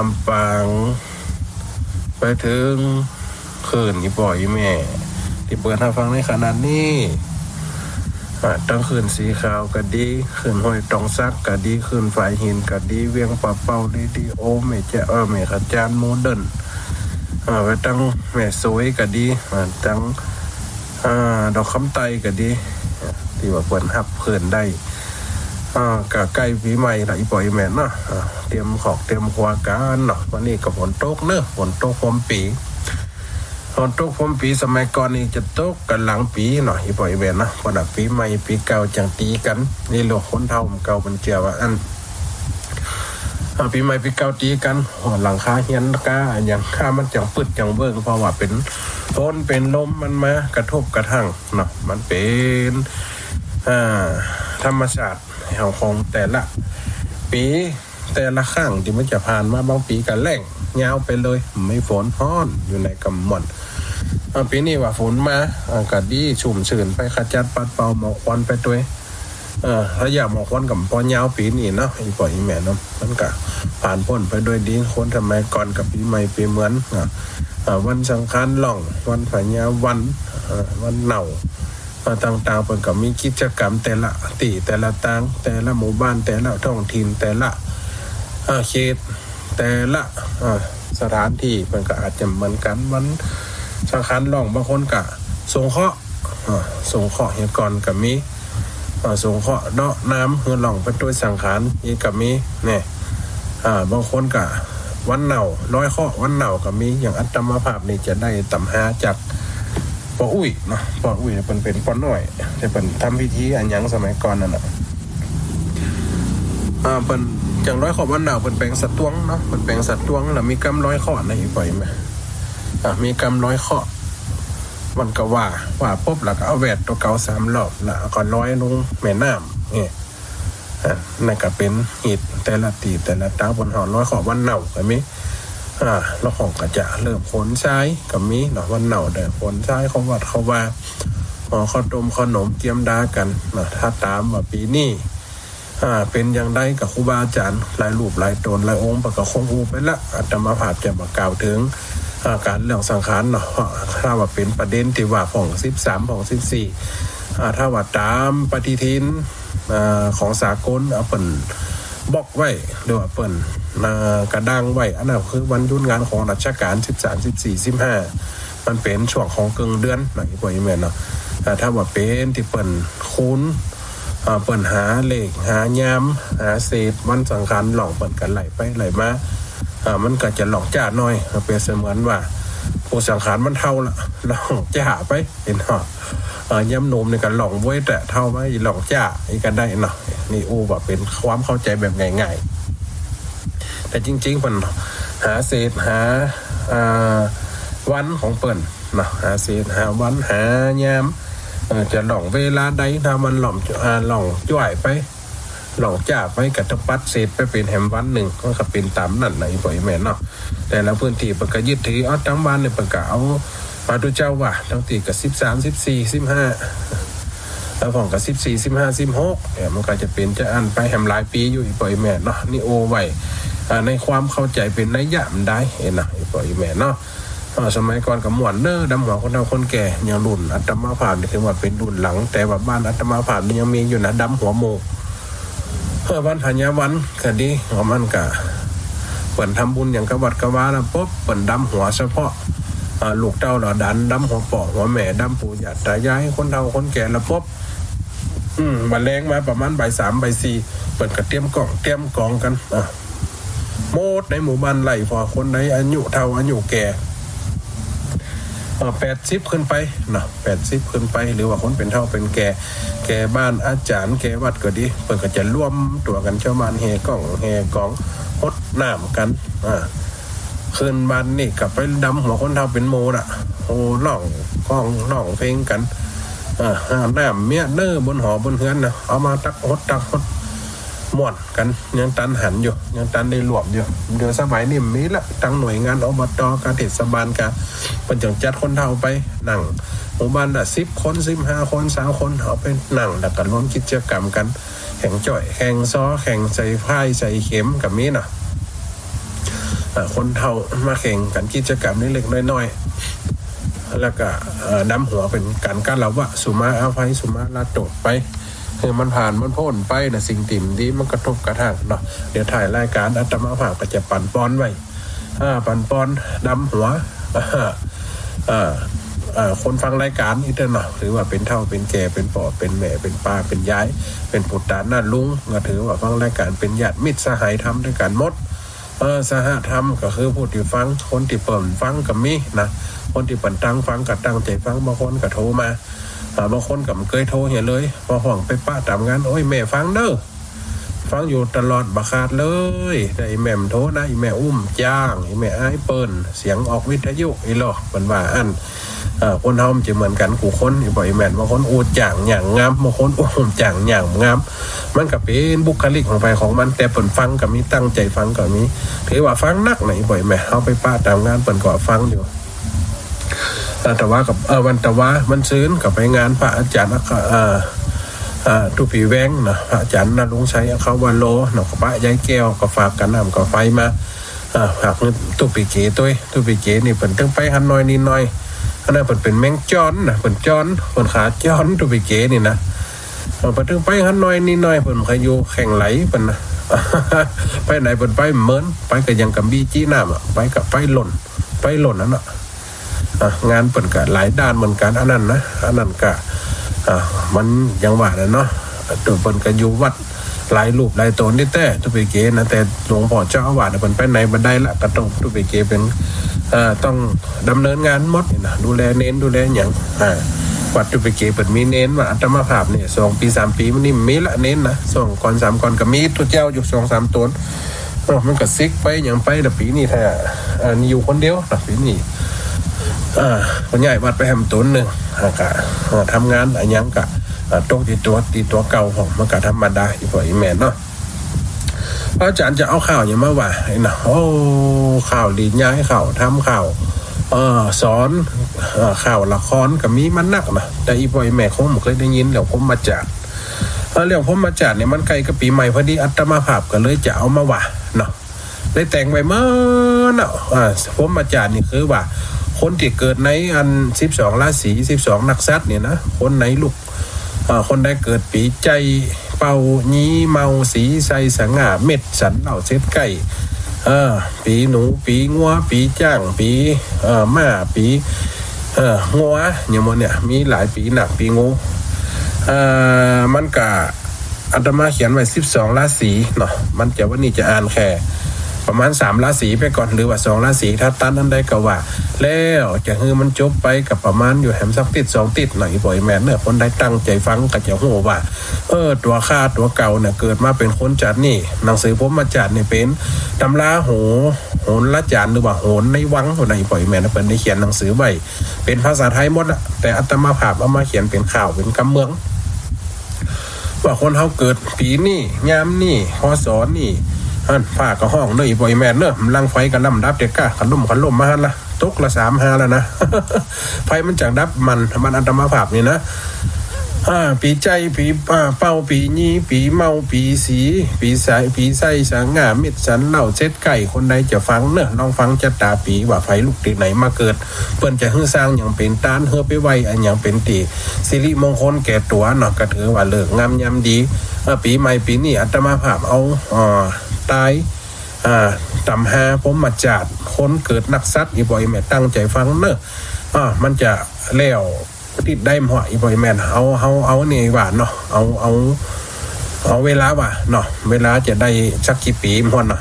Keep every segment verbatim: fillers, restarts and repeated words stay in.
ลำปาง ไปเถิงคลื่นอี่ป้ออี่แม่ ตี้เปิ้นฮับฟังในขณะนี้ อ่า ตังคลื่นสีขาวก็ดี คลื่นห้วยตองสักก็ดี คลื่นฝายหินก็ดี เวียงป่าเป้าเรดิโอ แม่จะ เออ แม่ขะจานโมเดิร์น อ่า ไปตังแม่สวยก็ดี อ่า ตัง อ่า ดอกคำไตก็ดี ตี้ว่าเปิ้นฮับคลื่นได้ อ่า ก็ใก้ปี๋ใหม่ละอี่ป้ออี่แม่เนาะ อ่า เตรียมขอกเตรียมครัวกั๋นเนาะ วันนี้ก็ฝนตกเนาะ ฝนตกพร้อมปี๋ ฝนตกพร้อมปี๋ สมัยก่อนนี่จะตกกั๋นหลังปี๋เนาะ อี่ป้ออี่แม่เนาะ เพราะว่าปี๋ใหม่ปี๋เก่าจั่งตี๋กั๋น นี่ลูกคนเฒ่าเก่าเปิ้นเจื้อว่าอั้น อ่า ปี๋ใหม่ปี๋เก่าตี๋กั๋น หลังคาเฮือนกาอะหยังกามันจั่งปื๊ดจั่งเบิ่ง เพราะว่าเป๋นฝนเป๋นลมมันมากระทบกระทั่งเนาะ มันเป๋น อ่า ธรรมชาติของแต่ละปี๋ แต่ละครั้งตี้มันจะผ่านมา บางปี๋ก็แล้งยาวไปเลย บ่มีฝน ฮ้อนอยู่ในกำม่วน อ่า ปี๋นี้ว่าฝนมา อ่า ก็ดีชุ่มชื่นไป ขจัดปัดเป่าหมอกควันไปตวย เออ ระยะหมอกควันก็บ่ยาวปี๋นี้เนาะ อี่ป้ออี่แม่เนาะ มันก็ผ่านป๊นไปด้วยดี คนสมัยก่อนก็ปี๋ใหม่ปี๋เหมือน อ่า อ่า วันสังขารหล่อง วันพญาวัน เอ่อ วันเน่า เอ่อ ต่างๆ เปิ้นก็มีกิจกรรมแต่ละตี้ แต่ละตาง แต่ละหมู่บ้าน แต่ละท้องถิ่น แต่ละ เอ่อ เขต แต่ละ เอ่อ สถานตี้ เปิ้นก็อาจจะเหมือนกั๋น วันสังขารหล่อง บางคนก็สงเคราะห์ เอ่อ สงเคราะห์เหียก่อนก็มี เอ่อ สงเคราะห์เดาะน้ำหื้อหล่องไปตวยสังขาร นี่ก็มี เนี่ย อ่า บางคนก็วันเน่า ร้อยเคราะห์วันเน่าก็มี อย่างอาตมาภาพนี่จะได้ต๋ามหาจากป้ออุ๊ยเนาะ ป้ออุ๊ยเปิ้นเป๋นป้อน้อย ตี้เปิ้นทำพิธีอะหยังสมัยก่อนนั่นน่ะ อ่า เปิ้น อย่างร้อยเคราะห์วันเน่า เปิ้นแป๋งสะตวงเนาะ เปิ้นแป๋งสะตวง แล้วมีกำร้อยเคราะห์นะ อี่ป้ออี่แม่ อ่า มีกำร้อยเคราะห์ มันก็ว่า ว่าปุ๊บ แล้วก็เอาแหวดตั๋วเก่าสามรอบ แล้วก็ลอยลงแม่น้ำ เนี่ย อ่า นั่นก็เป๋นฮีตแต่ละตี้แต่ละตาง เปิ้นฮ้องร้อยเคราะห์วันเน่าก็มี อ่า แล้วฮ้องก็จะเริ่มขนทรายก็มีเนาะ วันเน่าได้ขนทรายเข้าวัดเข้าวา ห่อข้าวต้มข้าวหนมเกียมดากั๋นเนาะ ถ้าต๋ามว่าปี๋นี้ อ่า เป๋นอย่างใดก็ครูบาอาจ๋ารย์หลายรูปหลายต๋นหลายองค์ เปิ้นก็คงฮู้ไปละ อาตมาภาพจะบ่กล่าวเถิง อ่า ก๋านเรื่องสังขารเนาะ เพราะถ้าว่าเป๋นประเด็นตี้ว่าพ่องสิบสามพ่องสิบสี่ อ่า ถ้าว่าต๋ามปฏิทิน อ่า ของสากล อ่า เปิ้นบล็อกไว้ หรือว่าเปิ้น อ่า กระด้างไว้ อันนั้นคือวันหยุดงานของราชก๋าน สิบสาม สิบสี่ สิบห้า มันเป๋นช่วงของเกิ่งเดือนเนาะ อี่ป้ออี่แม่เนาะ แต่ถ้าว่าเป๋นตี้เปิ้นคูณ อ่า เปิ้นหาเลข หายาม หาเศษวันสังขารหล่อง เปิ้นก็ไล่ไปไล่มา อ่า มันก็จะหล่องจ๊าหน่อย เปรียบเสมือนว่าผู้สังขารมันเฒ่าละ หล่องจ๊าไป เห็นเนาะ เอ่อ ยามหนุ่มนี่ก็หล่องเว้ย แต่เฒ่ามาหล่องจ๊าอี้ก็ได้เนาะ นี่อู้ว่าเป๋นความเข้าใจ๋แบบง่ายๆ แต่จริงๆ เปิ้นหาเศษหา อ่า วันของเปิ้นเนาะ หาเศษหาวันหายาม เอ่อ จะหล่องเวลาใด ถ้ามันหล่อง อ่า หล่องจ๊วยไป หล่องจ๊าไปก็ต้องปัดเศษไปเป๋นแหมวันนึ่ง มันก็เป๋นต๋ามนั้นน่ะ อี่ป้ออี่แม่เนาะ แต่ละพื้นตี้เปิ้นก็ยึดถือ เอา ต๋ามบ้านนี่เปิ้นก็เอา พระพุทธเจ้าว่า ตังตี้ก็สิบสาม สิบสี่ สิบห้า แล้วพ่องก็สิบสี่ สิบห้า สิบหก เนี่ย มันก็จะเป๋นจะอั้นไปแหมหลายปี๋อยู่ อี่ป้ออี่แม่เนาะ นี่โอไว้ อ่า ในความเข้าใจ๋เป๋นนัยยะมันได้ เห็นนะ อี่ป้ออี่แม่เนาะ อ่า สมัยก่อนก็ม่วนเน้อ ดำหัวคนเฒ่าคนแก่ อย่างรุ่นอาตมาภาพนี่ถือว่าเป๋นรุ่นหลัง แต่ว่าบ้านอาตมาภาพนี่ยังมีอยู่นะ ดำหัวหมู่ เออ วันพญาวันก็ดี ของมันก็ เปิ้นทำบุญหยังกับวัดกับวาแล้วปุ๊บ เปิ้นดำหัวเฉพาะ เอ่อ ลูกเต้าเหล่าหลาน ดำหัวป้อหัวแม่ ดำปู่ย่าต๋ายาย คนเฒ่าคนแก่แล้วปุ๊บ อืม บ่าแลงมาประมาณบ่ายสามบ่ายสี่ เปิ้นก็เตรียมกอง เตรียมกองกั๋น อ่ะ หมดในหมู่บ้านไล่ เพราะคนใดอายุเฒ่าอายุแก่ เอ่อ แปดสิบขึ้นไปเนาะ แปดสิบขึ้นไป หรือว่าคนเป๋นเฒ่าเป๋นแก่ แก่บ้านอาจ๋ารย์ แก่วัดก็ดี เปิ้นก็จะรวมตั๋วกั๋น จาวบ้านแห่กอง แห่กอง ฮดน้ำกั๋น อ่า ขึ้นบ้านนี่ก็ไปดำหัวคนเฒ่าเป๋นหมู่ละ โอ้ ร้องก้องร้องเพลงกั๋น อ่า หาน้ำเมียเน้อบนหอบนเฮือนนะ เอามาตักฮดตักฮด ม่วนกั๋น ยังตันหันอยู่ ยังตันได้รวมอยู่ เดี๋ยวสมัยนี้มีละ ตังหน่วยงาน อบต. กาเทศบาลกา เปิ้นจั่งจัดคนเฒ่าไปนั่ง หมู่บ้านละสิบคน สิบห้าคน ซาวคน เอาไปนั่ง แล้วก็รวมกิจกรรมกั๋น แข่งจ้อย แข่งซอ แข่งใส่พ่ายใส่เข็มก็มีเนาะ อ่า คนเฒ่ามาแข่งกั๋นกิจกรรมเล็กๆ น้อยๆ แล้วก็ เอ่อ นำหัวเป๋นก๋านกาละวะ สุมาอภัย สุมาลาโตษไป หื้อมันผ่านมันป๊นไปนะ สิ่งตี้บ่ดีมันกระทบกระทั่งเนาะ เดี๋ยวท้ายรายก๋านอาตมาภาพก็จะปั๋นปอนไว้ อ่า ปั๋นปอนนำหัว อ่า อ่า อ่า คนฟังรายก๋านอีกเตื้อเนาะ ถือว่าเป๋นเฒ่าเป๋นแก่ เป๋นป้อเป๋นแม่ เป๋นป้าเป๋นยาย เป๋นปู่ต๋าน้าลุง ก็ถือว่าฟังรายก๋านเป๋นญาติมิตรสหายธรรมตวยกั๋นหมด เออ สหธรรมก็คือผู้ตี้ฟัง คนตี้เปิ้นฟังก็มีนะ คนตี้เปิ้นตั้งฟังก็ตั้งใจ๋ฟัง บางคนก็โทรมา อ่า บางคนก็บ่เกยโทรเหียเลย พอฮ้องไปปะต๋ามงาน โอ้ย แม่ฟังเน่อ ฟังอยู่ตลอดบ่ขาดเลย แต่อี่แม่บ่โทรนะ อี่แม่อุ้มจ้าง อี่แม่อายเปิ้น เสียงออกวิทยุอี้ลอ เปิ้นว่าอั้น เอ่อ คนเฮามันจะเหมือนกั๋นกู้คน อี่ป้ออี่แม่ บางคนอู้จ้างย่างงาม บางคนอู้จ้างย่างงาม มันก็เป๋นบุคลิกของใผของมัน แต่เปิ้นฟังก็มี ตั้งใจ๋ฟังก็มี ถือว่าฟังนักนะ อี่ป้ออี่แม่ เฮาไปปะต๋ามงานเปิ้นก็ฟังอยู่ เอ่อ ตะวากับ เอ่อ วันตะวา วันซืนก็ไปงานพระอาจ๋ารย์ เอ่อ เอ่อ ตุ๊ปี้แวงเนาะ พระอาจ๋ารย์ณรงค์ชัย อัครวโรเนาะ ก็ปะยายแก้ว ก็ฝากกาน้ำกาไฟมา อ่า ฝากตุ๊ปี้เก๋ตวย ตุ๊ปี้เก๋นี่เปิ้นตึงไปหันหน่อยนี่หน่อย อันนั้นเปิ้นเป๋นแมงจ๊อนนะ เปิ้นจ๊อน เปิ้นขาจ๊อน ตุ๊ปี้เก๋นี่นะ เออ เปิ้นตึงไปหันหน่อยนี่หน่อย เปิ้นบ่ใค่อยู่แข่งไหลเปิ้นนะ ไปไหนเปิ้นไปบ่เหมือน ไปก็อย่างกับบีจี้น้ำอะ ไปก็ไปหล่น ไปหล่นอันนั้นอะ อ่ะ งานเปิ้นก็หลายด้านเหมือนกั๋น อันนั้นนะ อันนั้นก็ อ่ะ มันอย่างว่าแหละเนาะ ตั๋วเปิ้นก็อยู่วัดหลายรูปหลายต๋นนี่แต๊ ตุ๊ปี้เก๋นะ แต่หลวงป้อเจ้าอาวาสเปิ้นไปไหนบ่ได้ละ ก็ต้องตุ๊ปี้เก๋เป๋น เอ่อ ต้องดำเนินงานหมดนี่นะ ดูแลเณร ดูแลหยัง อ่า วัดตุ๊ปี้เก๋เปิ้นมีเณร วัดอาตมาภาพนี่ สองปี๋สามปี๋มานี่บ่มีละเณรนะ สองก่อนสามก่อนก็มีตุ๊เจ้าอยู่สองสามต๋น เออ มันก็เสกไปหยังไป แต่ปี๋นี้ถ้า เอ่อ นี่อยู่คนเดียวนะ ปี๋นี้ เอ่อ ก็ย้ายวัดไปแหมต๋นนึ่ง แล้วก็ เอ่อ ทำงานอะหยังก็ เอ่อ ตกตี้ตั๋ว ตี้ตั๋วเก่าของมันก็ธรรมดา อี่ป้ออี่แม่เนาะ พระอาจ๋ารย์จะเอาข่าวหยังมาว่าไอ้นะ โอ้ ข่าวดี ย้ายข่าว ทำข่าว เอ่อ สอน เอ่อ ข่าวละครก็มีมานักนะ แต่อี่ป้ออี่แม่คงบ่เกยได้ยินเรื่องพรหมจารี เอ่อ เรื่องพรหมจารีนี่มันใก้กับปี๋ใหม่พอดี อาตมาภาพก็เลยจะเอามาว่าเนาะ ได้แต่งไว้เมื่อเนาะ อ่า พรหมจารีนี่คือว่า คนตี้เกิดในอันสิบสองราศี สิบสองนักษัตริย์นี่นะ คนไหนลูก อ่า คนใดเกิดปี๋ใจ้ เป้า ยี เมา สี ไซ สง่า เม็ด สัน เหล้า เช็ด ใก้ เออ ปี๋หนู ปี๋งัว ปี๋จ๊าง ปี๋ เอ่อ ม้า ปี๋ เอ่อ งัว อย่างหมดเนี่ย มีหลายปี๋นัก ปี๋งู เอ่อ มันก็ อาตมาเขียนไว้สิบสองราศีเนาะ มันจะ วันนี้จะอ่านแค่ประมาณสามราศีไปก่อน หรือว่าสองราศี ถ้าตันอันใดก็ว่า แล้วจะหื้อมันจบไปก็ประมาณอยู่แหมสักติ๊ดสองติ๊ดหน่อย อี่ป้ออี่แม่เนาะ คนใดตั้งใจ๋ฟังก็จะฮู้ว่า เออ ตั๋วข้าตั๋วเก่าเนี่ยเกิดมาเป๋นคนจาตินี้ หนังสือพรหมจารีนี่เป๋นตำราโห โหราจ๋ารย์ หรือว่าโหรในวัง หัวหน้า อี่ป้ออี่แม่นะ เปิ้นได้เขียนหนังสือไว้ เป๋นภาษาไทยหมดละ แต่อาตมาภาพเอามาเขียนเป๋นข่าว เป๋นกำเมือง ว่าคนเฮาเกิดปี๋นี้ ยามนี้ พ.ศ. นี้ อันฟ้าก็ฮ้องเน่อ อี่ป้ออี่แม่เนาะ กำลังไฟก็ลำดับเดี๋ยวก้า ขลุ่มขลุ่มมาหั้นละ ตกละสามห้าแล้วนะ ไฟมันจักดับมัน มันอาตมาภาพนี่นะ อ่า ปี๋ใจ้ ปี๋ อ่า เป้า ปี๋ยี ปี๋เมา ปี๋สี ปี๋ใส ปี๋ใส สง่า เม็ด สัน เหล้า เช็ด ใก้ คนใดจะฟังเนาะ ลองฟังจะต๋าปี๋ว่าใผลูกตี้ไหนมาเกิด เปิ้นจะหื้อสร้างหยังเป๋นตาน หื้อไปไหว้อะหยังเป๋นตี้สิริมงคลแก่ตั๋วเนาะ ก็ถือว่าฤกษ์งามยามดี อ่า ปี๋ใหม่ปี๋นี้อาตมาภาพเอา อ่า ต๋าย อ่า ต๋ำฮาพรหมจารี คนเกิดนักษัตริย์ อี่ป้ออี่แม่ตั้งใจ๋ฟังเนาะ อ่า มันจะแล้ว ติ๊ดได้หมด อี่ป้ออี่แม่ เอา เอา เอานี่ว่าเนาะ เอา เอา เอาเวลาว่าเนาะ เวลาจะได้สักกี่ปี๋หมดเนาะ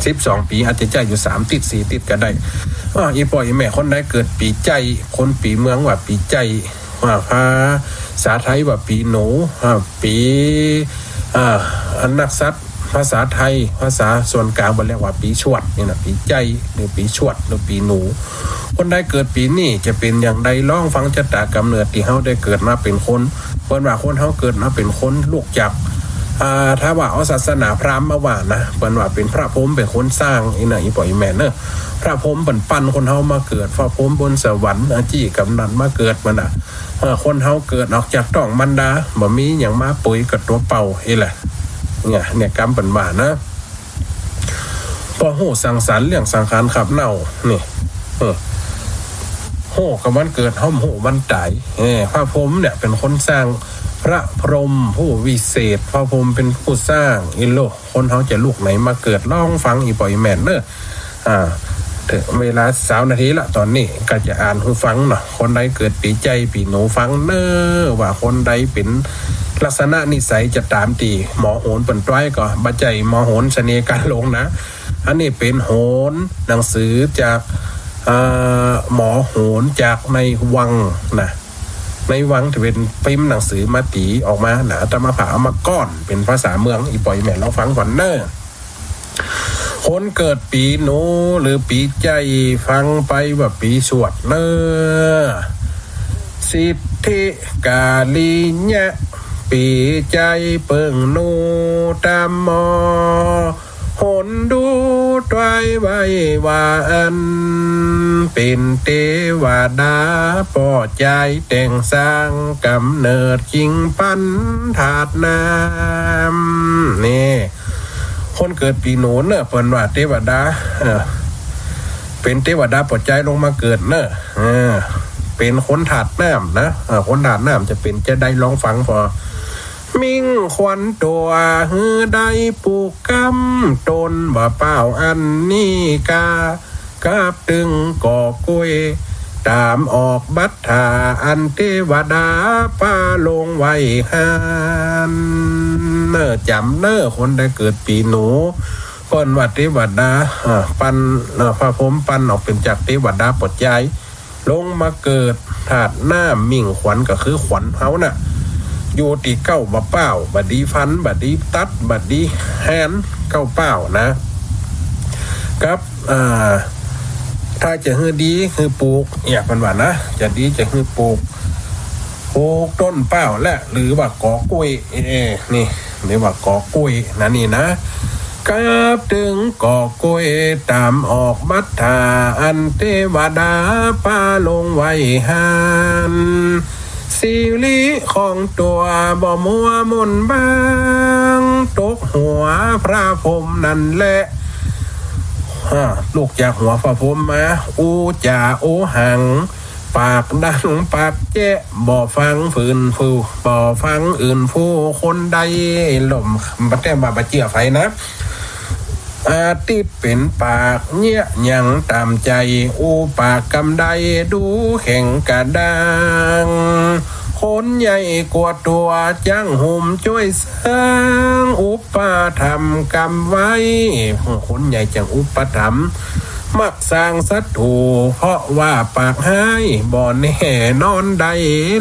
สิบสองปี๋ อาจจะใจ้อยู่สามติ๊ดสี่ติ๊ดก็ได้ อ่า อี่ป้ออี่แม่คนใดเกิดปี๋ใจ้ คนปี๋เมืองว่าปี๋ใจ้ อ่า ภาษาไทยว่าปี๋หนู อ่า ปี๋ อ่า อันนักษัตริย์ ภาษาไทย ภาษาส่วนกลางเปิ้นเรียกว่าปี๋ชวดนี่นะ ปี๋ใจ้ หรือปี๋ชวด หรือปี๋หนู คนใดเกิดปี๋นี้จะเป๋นอย่างใด ลองฟังจะต๋ากำเนิดตี้เฮาได้เกิดมาเป๋นคน เปิ้นว่าคนเฮาเกิดมาเป๋นคน ลูกจาก อ่า ถ้าว่าเอาศาสนาพราหมณ์มาว่านะ เปิ้นว่าเป๋นพระพรหมเป๋นคนสร้าง อี่นะ อี่ป้ออี่แม่เนาะ พระพรหมเปิ้นปั้นคนเฮามาเกิด พระพรหมบนสวรรค์ อาจี้กำเนิดมาเกิดมันน่ะ เออ คนเฮาเกิดออกจากต๊องมารดา บ่มีหยังมาปุ๋ยกับตั๋วเปล่า อี่แหละ เนี่ย เนี่ยกำเปิ้นว่านะ ป้อฮู้สังสรรค์เลี้ยงสังขารขับเน่า นี่ เออ ฮู้กำวันเกิด ฮ้อมฮู้วันต๋าย เออ พระพรหมเนี่ยเป๋นคนสร้าง พระพรหมผู้วิเศษ พระพรหมเป๋นผู้สร้าง อิโล คนเฮาจะลุกไหนมาเกิด ลองฟังอีป้ออีแม่เน่อ อ่า เถิงเวลาซาวนาทีละ ต๋อนนี้ก็จะอ่านหื้อฟังเนาะ คนใดเกิดปี๋ใจ้ปี๋หนูฟังเน่อ ว่าคนใดเป๋นลักษณะนิสัยจะต๋ามตี้หมอโหราเปิ้นตวย ก็บ่ใจ้หมอโหราเสน่ห์ก๋านหลงนะ อันนี้เป๋นโหราหนังสือจาก เอ่อ หมอโหราจากในวังนะ ในวังตี้เป๋นพิมพ์หนังสือมาตี๋ออกมานะ อาตมาภาพเอามาก้อนเป๋นภาษาเมือง อีป้ออีแม่ลองฟังก่อนเน่อ คนเกิดปี๋หนูหรือปี๋ใจ้ ฟังไปว่าปี๋สวดเน่อ สิทธิกาลิยะ ปี๋ใจ้เปิ้งหนูต๋ามหมอโหราดูตวยไว้ว่าอั้น เป๋นเตวดาป้อใจ๊แต่งสร้าง ก๋ำเนิดจิ่งปั๋นธาตุน้ำ นี่ คนเกิดปี๋หนูเน่อ เปิ้นว่าเตวดา เออ เป๋นเตวดาป้อใจ๊ลงมาเกิดเน่อ เออ เป๋นคนธาตุน้ำนะ เออ คนธาตุน้ำจะเป๋นจาใดลองฟังผ่อ มิ่งขวัญตั๋วหื้อได้ปูกกำ ต้นบ่าป้าวอันนี้กา กับตึงก่อกล้วย ต๋ามออกบัตถา อันเตวดาปาลงไว้หั้น เน่อจ๋ำเน่อ คนใดเกิดปี๋หนู เปิ้นว่าเตวดา อ่า ปั๋น อ่า พระพรหมปั๋นออกเป๋นจากเตวดาป้อใจ๊ ลงมาเกิดธาตุน้ำ มิ่งขวัญก็คือขวัญเฮาน่ะ อยู่ตี้เก๊าบ่าป้าว บ่ดีฟัน บ่ดีตัด บ่ดีแฮน เก๊าป้าวนะ กับ อ่า ถ้าจะหื้อดีหื้อปูก เนี่ย เปิ้นว่านะ จะดีจะหื้อปูก ปูกต้นป้าวแหละ หรือว่าก่อกล้วย เอ้ นี่ หรือว่าก่อกล้วยนะนี่นะ กับตึงก่อกล้วยต๋ามออกบัตถา อันเตวดาปาลงไว้หั้น สิริของตั๋วบ่มัวหม่นบาง ตกหัวพระพรหมนั้นแหละ อ่า ลุกจากหัวพระพรหมมา อู้จ๋าโอหัง ปากดังปากแจ๊ะ บ่ฟังฟืนฟู บ่ฟังอื่นฟูคนใด ลม บ่แต้มว่าบ่เจื้อใผนะ อาทิตย์เป๋นปากเยียะหยังต๋ามใจ๋ อู้ปากกำใดดูแข็งกระด้าง คนใหญ่กว่าตั๋วจั้งหุมจ้วยสร้าง อุปถัมภ์กำไว้ คนใหญ่จั้งอุปถัมภ์ มักสร้างศัตรู เพราะว่าปากฮ้าย บ่แน่นอนได้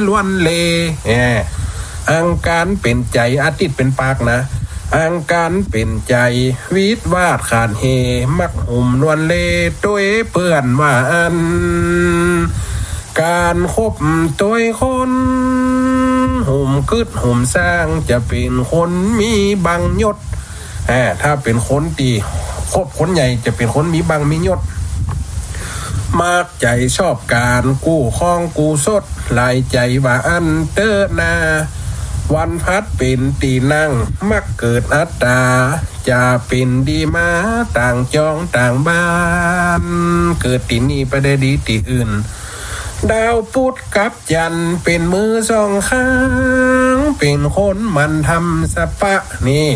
ล้วนเล แหม อังคารเป๋นใจ๋ อาทิตย์เป๋นปากนะ อังคารเป๋นใจ๋ วิวาทขาดเห มักหุมล้วนเล ตวยเปื้อนว่าอั้น ก๋านคบตวยคน หุมกึ๊ดหุมสร้าง จะเป๋นคนมีบังยศ อ่า ถ้าเป๋นคนตี้คบคนใหญ่จะเป๋นคนมีบังมียศ มักใจ๋ชอบก๋านกู้ของกู้สด หลายใจ๋ว่าอั้นเต๊อะนา วันพัดเป๋นตี้นั่ง มักเกิดอัตตา จะเป๋นดีมาต่างจองต่างบ้าน เกิดตี้นี่บ่ได้ดีตี้อื่น ดาวพุธกับจันทร์เป๋นมือสองข้าง เป๋นคนหมั่นทำสะปะนี่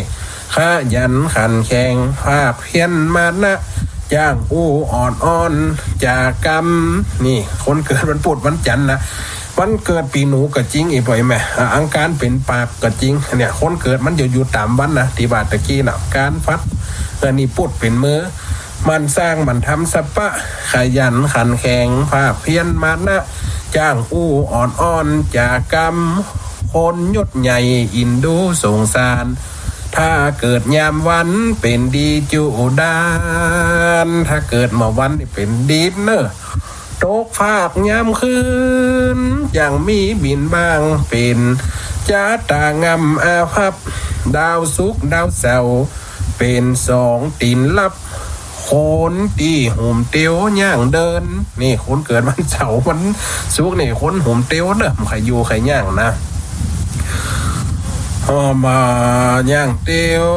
ขยันขันแข็ง ภาคเพียรมานะ จ้างอู้ออดอ้อนจากกำ นี่ คนเกิดวันพุธวันจันทร์นะ วันเกิดปี๋หนูก็จริง อีป้ออีแม่ อ่ะ อังคารเป๋นปากก็จริง เนี่ย คนเกิดมันจะอยู่ต๋ามวันนะ ตี้ว่าตะกี้น่ะ ก๋านพัด อันนี้พุธเป๋นมือ หมั่นสร้างหมั่นทำสะปะ ขยันขันแข็ง ภาคเพียรมานะ จ้างอู้ออดอ้อนจากกำ คนยศใหญ่อินดูสงสาร ถ้าเกิดยามวันเป๋นดีจุดาน ถ้าเกิดเมื่อวันนี่เป๋นดีเน่อ ตกฟากยามคืน ยังมีบินบ้าง เป๋นจะตางำอาภัพ ดาวศุกร์ดาวเสาร์ เป๋นสองตี๋นลับ คนตี้หุมเตียวย่างเดิน นี่ คนเกิดวันเสาร์วันศุกร์นี่ คนหุมเตียวเน่อ บ่ใค่อยู่ใค่ย่างนะ อ้อ บ่ย่างเตียว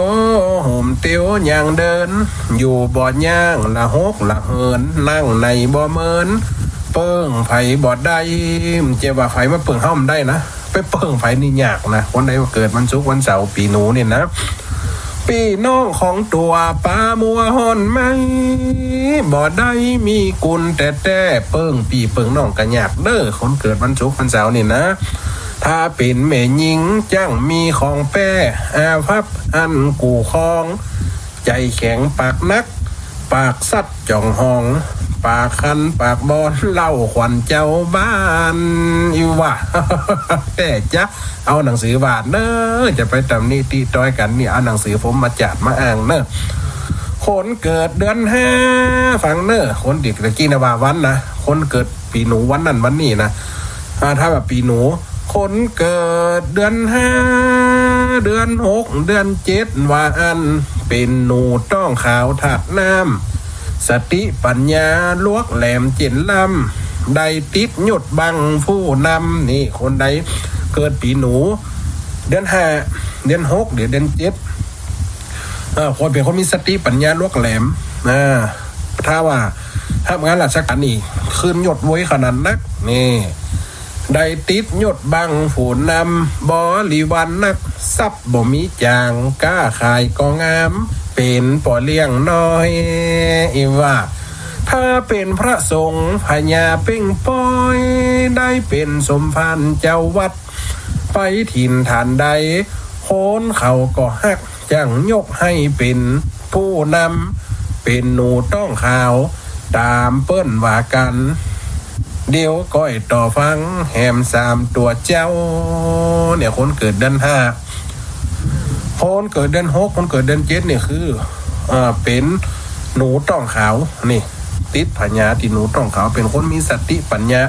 ห่มเตียวย่างเดิน อยู่บ่ย่างละหกละเหิน นั่งในบ่เมิน เปิ้งใผบ่ได้ จะว่าใผมาเปิ้งเฮาบ่ได้นะ ไปเปิ้งใผนี่ยากนะ คนใดว่าเกิดวันศุกร์วันเสาร์ ปี๋หนูนี่นะ ปี้น้องของตั๋วปามัวฮ้อนไหม บ่ได้มีกุนแต๊ๆ เปิ้งปี้เปิ้งน้องก็ยากเน่อ คนเกิดวันศุกร์วันเสาร์นี่นะ ถ้าเป๋นแม่ญิงจั้งมีของแป้ อาภัพอันกู่ครอง ใจ๋แข็งปากนัก ปากสัตว์จ่องหอง ปากคันปากบอน เล่าขวัญเจ้าบ้าน อีหว่า แต่จะเอาหนังสือหวานเน่อ จะไปตำหนิติต้อยกั๋นนี่ เอาหนังสือพรหมจารีตมาอ้างเน่อ คนเกิดเดือนห้า ฟังเน่อ คนตี้ตะกี้นะว่าวันนะ คนเกิดปี๋หนูวันนั้นวันนี้นะ อ่า ถ้าว่าปี๋หนู คนเกิดเดือนห้า เดือนหก เดือนเจ็ด ว่าอั้น เป๋นหนูต้องขาวธาตุน้ำ สติปัญญาลวกแหลมเจ๋นล้ำ ได้ติดยศบั้งผู้นำ นี่ คนใดเกิดปี๋หนู เดือนห้า เดือนหก หรือเดือนเจ็ด เออ คนเป๋นคนมีสติปัญญาลวกแหลม อ่า ถ้าว่าฮับงานราชก๋านนี่ ขึ้นยศไวขนาดนัก นี่ ได้ติดยศบั้งผู้นำ บริวารนัก ทรัพย์บ่มีจ๋าง ก๊าขายก็งาม เป๋นป้อเลี้ยงน้อย อีหว่า ถ้าเป๋นพระสงฆ์พญาเป้งป้อย ได้เป๋นสมภารเจ้าวัด ไปถิ่นฐานใด คนเขาก็ฮัก จั้งยกหื้อเป๋นผู้นำ เป๋นหนูต้องขาว ต๋ามเปิ้นว่ากั๋น เดี๋ยวก้อยต่อฟังแหมสามตั๋วเจ้า เนี่ย คนเกิดเดือนห้า คนเกิดเดือนหก คนเกิดเดือนเจ็ด เนี่ยคือ เอ่อ เป๋นหนูต้องขาว นี่ ติดพญาตี้หนูต้องขาว เป๋นคนมีสติปัญญา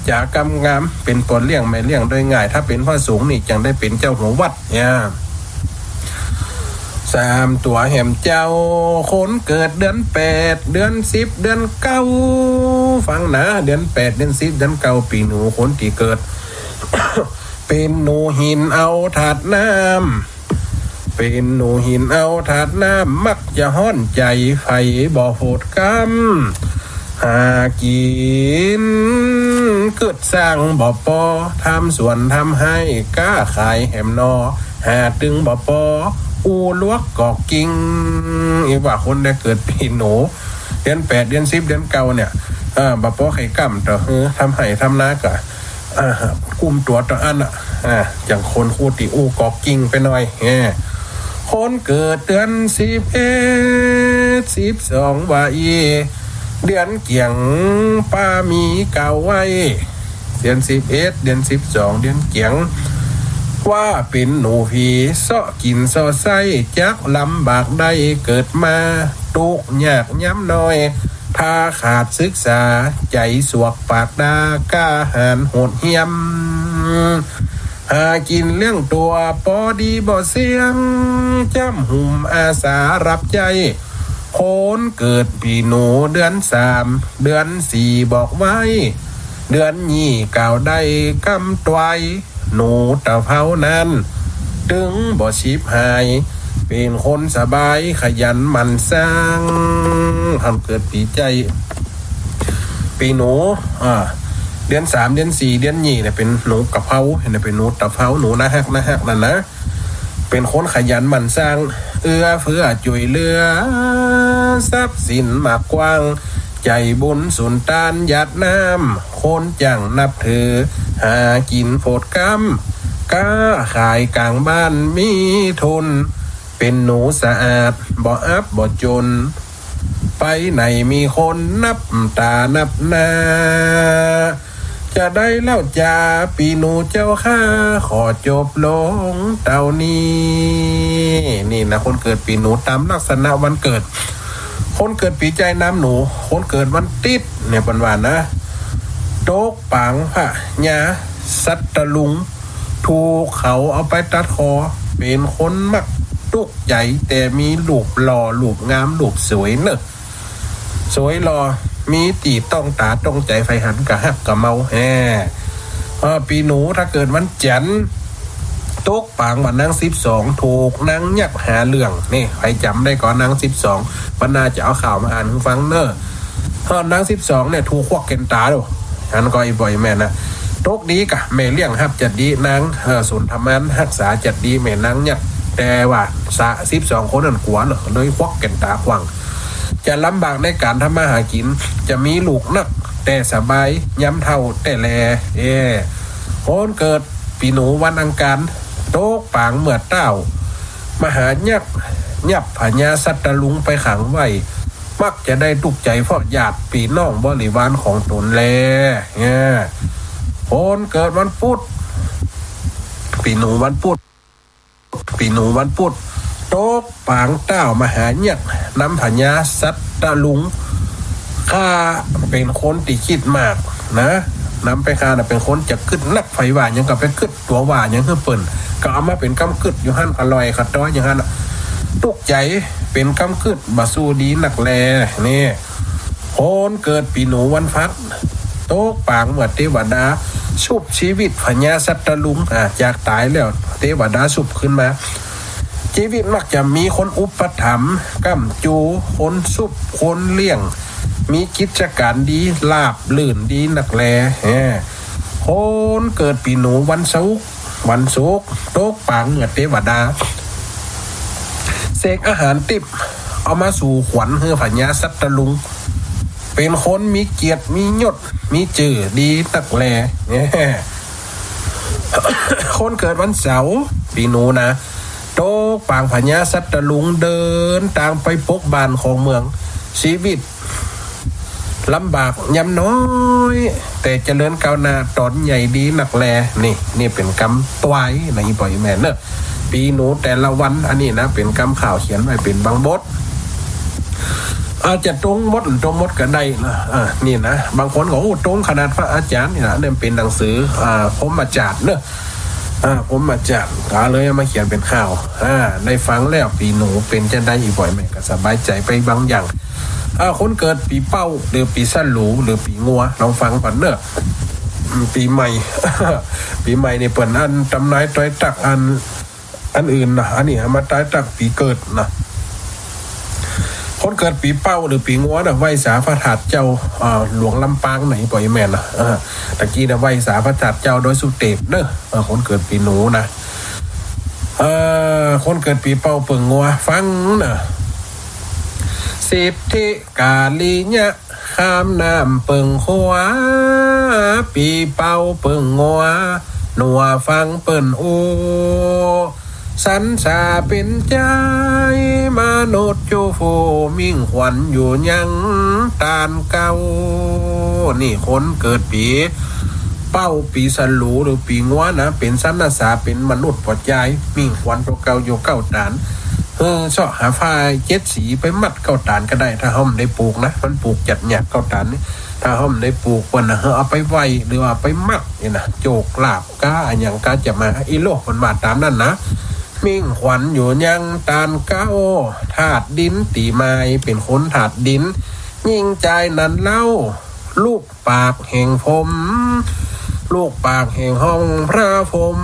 จ๋ากำงาม เป๋นป้อเลี้ยงแม่เลี้ยงโดยง่าย ถ้าเป๋นพระสงฆ์นี่จั้งได้เป๋นเจ้าหัววัด เนี่ย สามตั๋วแหมเจ้า คนเกิดเดือนแปด เดือนสิบ เดือนเก้า ฟังนะ เดือนแปด เดือนสิบ เดือนเก้า ปี๋หนู คนตี้เกิด เป๋นหนูหินเอาธาตุน้ำ เป๋นหนูหินเอาธาตุน้ำ มักจะฮ้อนใจ๋ ใผบ่โผดกำ หากิ๋นกึ๊ดสร้างบ่ปอ ทำสวนทำไฮ่ ก๊าขายแหมนอ หาตึงบ่ปอ อู้ลวกกอกกิ่ง อีหว่าคนใดเกิดปี๋หนู เดือนแปด เดือนสิบ เดือนเก้า เนี่ย เออ บ่ปอใค่กำเต๊อะ เออ ทำไฮ่ทำนาก็ อ่า กุ้มตั๋วเต้าอั้นน่ะ อ่า อย่างคนฮู้ตี้อู้กอกกิ่งไปหน่อย แหม คนเกิดเดือนสิบเอ็ด สิบสอง ว่าอี้ เดือนเกี๋ยง ป้ามีกล่าวไว้ เดือนสิบเอ็ด เดือนสิบสอง เดือนเกี๋ยง ว่าเป๋นหนูผี เซาะกิ๋นเซาะใซ้ จักลำบากได้เกิดมา ตุ๊กข์ยากย้ำน้อย ถ้าขาดศึกษา ใจ๋สวกปากด้า ก้าหาญโหดเหี้ยม หากิ๋นเลี้ยงตั๋ว ปอดีบ่เสี้ยง จ้ำหุ่มอาสาฮับใจ๊ คนเกิดปี๋หนูเดือนสาม เดือนสี่บอกไว้ เดือนยี่กล่าวได้กำตวย หนูตะเภานั้น ตึงบ่ฉิบหาย เป๋นคนสบายขยันหมั่นสร้าง คนเกิดปี๋ใจ๊ ปี๋หนู อ่า เดือนสาม เดือนสี่ เดือนยี่เนี่ยเป๋นหนูกะเภา เห็นไหม เป๋นหนูตะเภา หนูน่าฮัก น่าฮักนั่นนะ เป๋นคนขยันหมั่นสร้าง เอื้อเฟื้อจ้วยเหลือ ทรัพย์สินมากกว้าง ใจ๋บุญสุนตานหยาดน้ำ คนจั้งนับถือ หากิ๋นโผดกำ ก๊าขายก๋างบ้านมีทุน เป๋นหนูสะอาด บ่อับบ่จ๋น ไปไหนมีคนนับต๋านับหน้า จะได้เล่าจ๋าปี๋หนูเจ้าข้า ขอจบลงเต้านี้ นี่นะ คนเกิดปี๋หนูต๋ามลักษณะวันเกิด คนเกิดปี๋ใจ๊นำหนู คนเกิดวันติ๊ดเนี่ย เปิ้นว่านะ ตกปางพญาสัตตลุง ถูกเขาเอาไปตัดคอ เป๋นคนมักตุ๊กข์ใจ๋ แต่มีรูปหล่อ รูปงาม รูปสวยเนอะ สวยหล่อ มีตี้ต้องต๋าต้องใจ๋ ใผหันก็ฮักก็เมา แฮ่ เออ ปี๋หนูถ้าเกิดวันจั๋นทร์ ต ตกปางว่านางสิบสองถูกนางยักษ์หาเรื่อง นี่ ใผจ๋ำได้ก่อ นางสิบสอง ปันนาจะเอาข่าวมาอ่านหื้อฟังเน่อ เออ นางสิบสองเนี่ยถูกฮวกแก่นต๋าดู อันก็อีบ่อยแม่นนะ ตกดีกะ แม่เลี้ยงฮับจัดดี นาง เออ สุนทมานฮักษาจัดดี แม่นางยักษ์ แต่ว่าสะ สิบสองคนนั้นกั๋วเนาะ เลยฮวกแก่นต๋าขว้าง จะลำบากในก๋านทำมาหากิ๋น จะมีลูกนัก แต่สบายยามเฒ่าแต๊แล เอ คนเกิดปี๋หนูวันอังคาร ตกปางเมื่อเต๊า มหายักษ์ยับพญาสัตตลุงไปขังไว้ มักจะได้ตุ๊กใจ๋เพราะญาติปี้น้องบริวารของต๋นแล เนี่ย คนเกิดวันพุธ ปี๋หนูวันพุธ ปี๋หนูวันพุธ ตกปางเต๊ามหายักษ์นำพญาสัตตลุง ข้าเป๋นคนตี้กึ๊ดมากนะ นำไปข้าน่ะเป๋นคนจะกึ๊ดนัก ใผว่าหยังก็ไปกึ๊ด ตั๋วว่าหยังหื้อเปิ้น ก็เอามาเป๋นกำกึ๊ดอยู่หั้น อร่อยขะต้อยอยู่หั้นน่ะ ตุ๊กใจ๋เป๋นกำกึ๊ด บ่สู้ดีนักแล นี่ คนเกิดปี๋หนูวันพฤหัส ตกปางเมื่อเตวดาชุบชีวิตพญาสัตตลุง อ่า จากต๋ายแล้ว เตวดาชุบขึ้นมา ชีวิตมักจะมีคนอุปถัมภ์ ก้ำจู คนชุบ คนเลี้ยง มีกิจก๋านดี ราบรื่นดีนักแล แฮะ คนเกิดปี๋หนูวันศุกร์ วันศุกร์ ตกปางเมื่อเตวดา เสกอาหารติ๊บ เอามาสู่ขวัญหื้อพญาสัตตลุง เป๋นคนมีเกียรติ มียศ มีจื้อดีนักแล แฮะ คนเกิดวันเสาร์ ปี๋หนูนะ ตกปางพญาสัตตลุงเดินตางไปปกบ้านของเมือง ชีวิตลำบากยามน้อย แต่เจริญก้าวหน้าต๋อนใหญ่ดีนักแล นี่ นี่เป๋นกำตวยนะอีบ่อยแม่นเน่อ ปี๋หนูแต่ละวัน อันนี้นะ เป๋นกำข่าวเขียนไว้เป๋นบางบท อาจจะตรงหมด ตรงหมดก็ได้นะ อ่า นี่นะ บางคนก็ โอ้ ตรงขนาดพระอาจารย์นี่นะ เนี่ยเป๋นหนังสือ อ่า พรหมจารีเน่อ อ่า พรหมจารี ก็เลยเอามาเขียนเป๋นข่าว อ่า ได้ฟังแล้วปี๋หนูเป๋นจั่งใดอีบ่อยแม่นก็สบายใจ๋ไปบางอย่าง อ่า คนเกิดปี๋เป้า หรือปี๋สลู หรือปี๋งัว ลองฟังก่อนเน่อ อืม ปี๋ใหม่ ปี๋ใหม่นี่เปิ้นอันตำนายตอยตักอัน อันอื่นนะ อันนี้มาตอยตักปี๋เกิดนะ คนเกิดปี๋เป้าหรือปี๋งัวนะ ไหว้สาพระธาตุเจ้า เอ่อ หลวงลำปางนะอีบ่อยแม่นนะ เออ ตะกี้นะไหว้สาพระธาตุเจ้าดอยสุเตปเน่อ เออ คนเกิดปี๋หนูนะ เอ่อ คนเกิดปี๋เป้าเปิ้งงัว ฟังเน่อ สิทธิกาลิยะ ข้ามน้ำเปิ้งขัว ปี๋เป้าเปิ้งงัว หนัวฟังเปิ้นอู้ สันสาเป๋นใจ๋ มนุษย์จู้ฟู่ มิ่งขวัญอยู่ยังตานเก๊า นี่คนเกิดปี๋เป้า ปี๋สลู หรือปี๋งัวนะ เป๋นสันสา เป๋นมนุษย์ป้อจาย มิ่งขวัญตั๋วเก๊าอยู่เก๊าตาน เออ เซาะหาฝ้ายเจ็ดสีไปมัดเก๊าตานก็ได้ ถ้าเฮาบ่ได้ปลูกนะ มันปลูกจัดยากเก๊าตานนี่ ถ้าเฮาบ่ได้ปลูกเปิ้นนะ เออ เอาไปไหว้ หรือว่าเอาไปมัดนี่นะ โจกลาภก๊าอะหยังก๊าจะมา อี้โล เปิ้นว่าต๋ามนั้นนะ มิ่งขวัญอยู่ยังตานเก๊า ธาตุดินตี้ไม้ เป๋นคนธาตุดิน ยิ่งจายนั้นเล่า ลูก ปากแห่งพรหม ลูกปากแห่งห้องพระพรหม